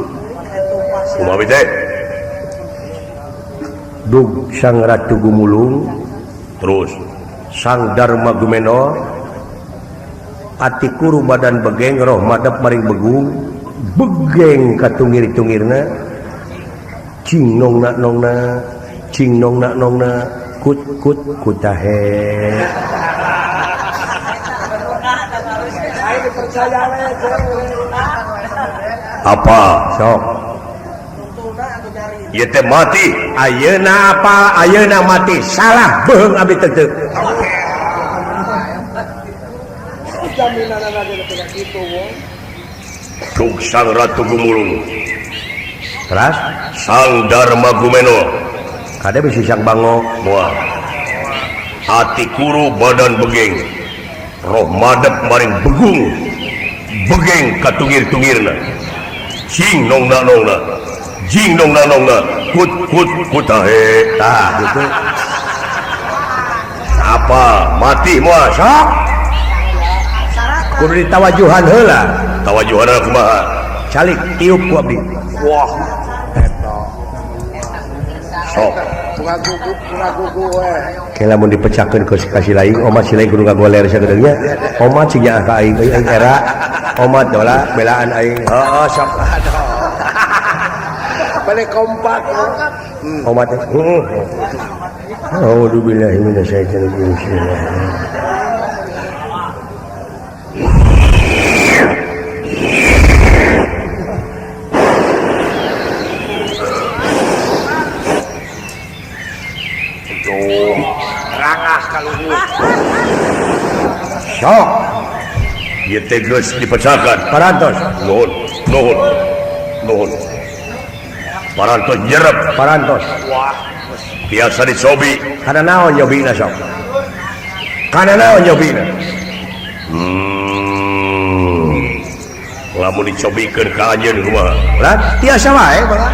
Kumaha teh? Dug Sang Ratu Gumulung, terus Sang Dharma Gumenol, ati kuru badan begeng, roh madep maring begung, begeng katungir-tungirna, cing nongna nongna, cing nongna nongna, kut kut kutahe. Apa? Sok. Ieu teh mati. Ayeuna apa? Ayeuna mati. Salah beuheung abdi teu. Dug Sang Ratu Gumulung. Terus Sang Dharma Gumenol. Kade bisi Sang Bango. Moal. Ati kuru badan begeng. Roh madep maring begung begeng katungir-tungirna cing nongna nongna jing nongna nongna kut kut kutahe tah gitu. Apa mati moal sok kudu ditawajuhan heula. Tawajuhanna kumaha? Calik tiup ku abdi. Wah eta sok kurang gugu we. Ke lamun dipecahkeun ku ka si laing omat si laing kudu ngagoler sagedeungnya. Omat cing nyaah ka aing euy aing era. Omat dola belaan aing. Heeh sok. Balik kompak. Omat heeh. A'udzubillahi minasyaitonir rajim. Bismillahirrahmanirrahim. Rangah kaluhur. Sok. Ieu teh geus dipecahkan. Parantos. Nuhun, nuhun. Nuhun. Parantos nyerep. Parantos. Wah. Biasa dicobi. Kana naon nyobina sok? Kana naon nyobina? Lamun dicobikeun ka anjeun kumaha? Lah, tiasa wae malah.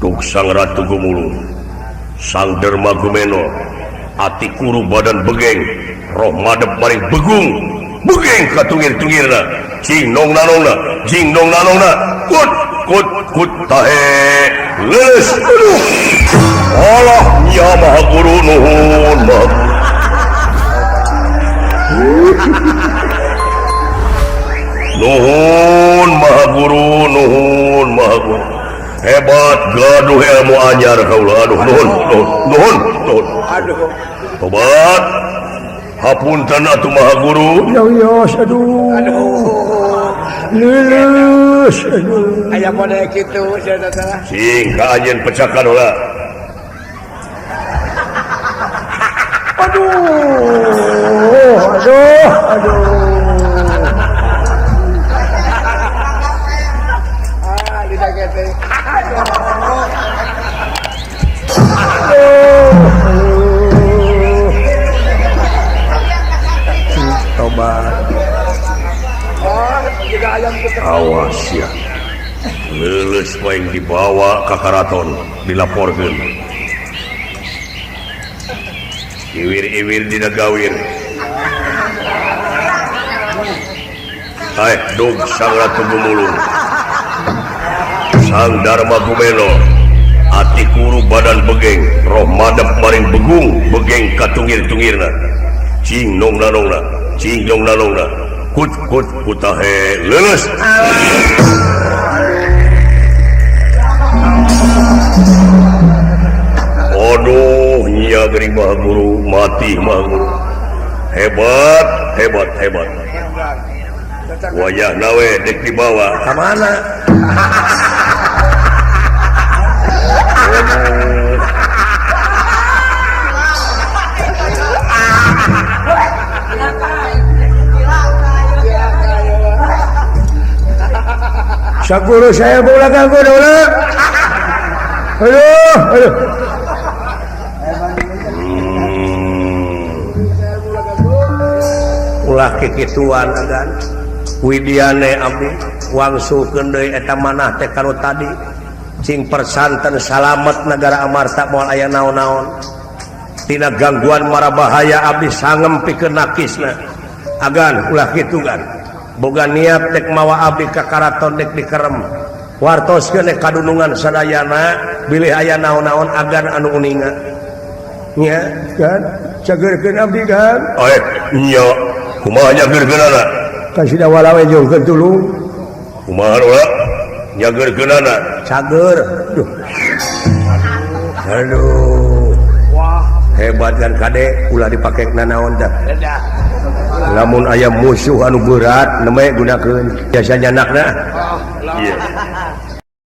Tuk Sang Ratu Gumulung, Sang Derma Gumeno, ati kuru badan begeng, roh madep maring begung, begeng katungir-tungirna, cing nongna nongna, jing nongna nongna, kut kut kut tahe, leuleus, aduh, Allah nya maha guru nuhun maha guru. Nuhun maha guru, nuhun maha guru. Hebat gaduh ilmu anyar kaula aduh nuhun nuhun nuhun nuhun. Aduh. Tobat. Hapunten atuh maha guru. Ya wios aduh. Aduh. Leuleus aduh. Aya model kitu sia teh. Sing ka anjeun pecakan heula. Aduh, aduh, aduh. Ah, lidah teh. Tobat. Oh, juga ayam puter. Awas ya. Leuleus wae dibawa ka karaton dilaporkeun. Iwir-iwir dina gawir. Taek dug Sang Ratu Gumulung. Sang Dharma Gumeno, ati kuru badan begeng, roh madep maring begung, begeng katungir-tungirna. Cing nongna nongna, cing nongna nongna, kut kut kutahe leuleus. Aduh, nya geuning maha guru, mati maha guru. Hebat, hebat, hebat. Wayah nawe dek dibawa ka mana? Syakuru saya bola ganggu dulu. Aduh, aduh. Ulah kikituan agan. Widiane abdi wangsulkeun deui eta manah teh kanu tadi. Cing persanten salamet negara Amarta moal aya naon-naon. Tina gangguan mara bahaya abdi sangem pikeun nakisna. Agan ulah kitu gan. Boga niat dek mawa abdi ka karaton dek dikerem. Wartoskeun dek kadunungan sadayana bilih aya naon-naon agan anu uninga. Nya kan cageurkeun abdi kan. Eh nya kumaha nyageurkeunana? Kasih walawe jongkeun tulung. Kumaha ulah nyageurkeunana? Cager. Duh. Aduh. Wah, hebat kan kade ulah dipake nanaon teh. Lamun aya musuh anu berat nembe gunakeun biasa nyanakna. Iya.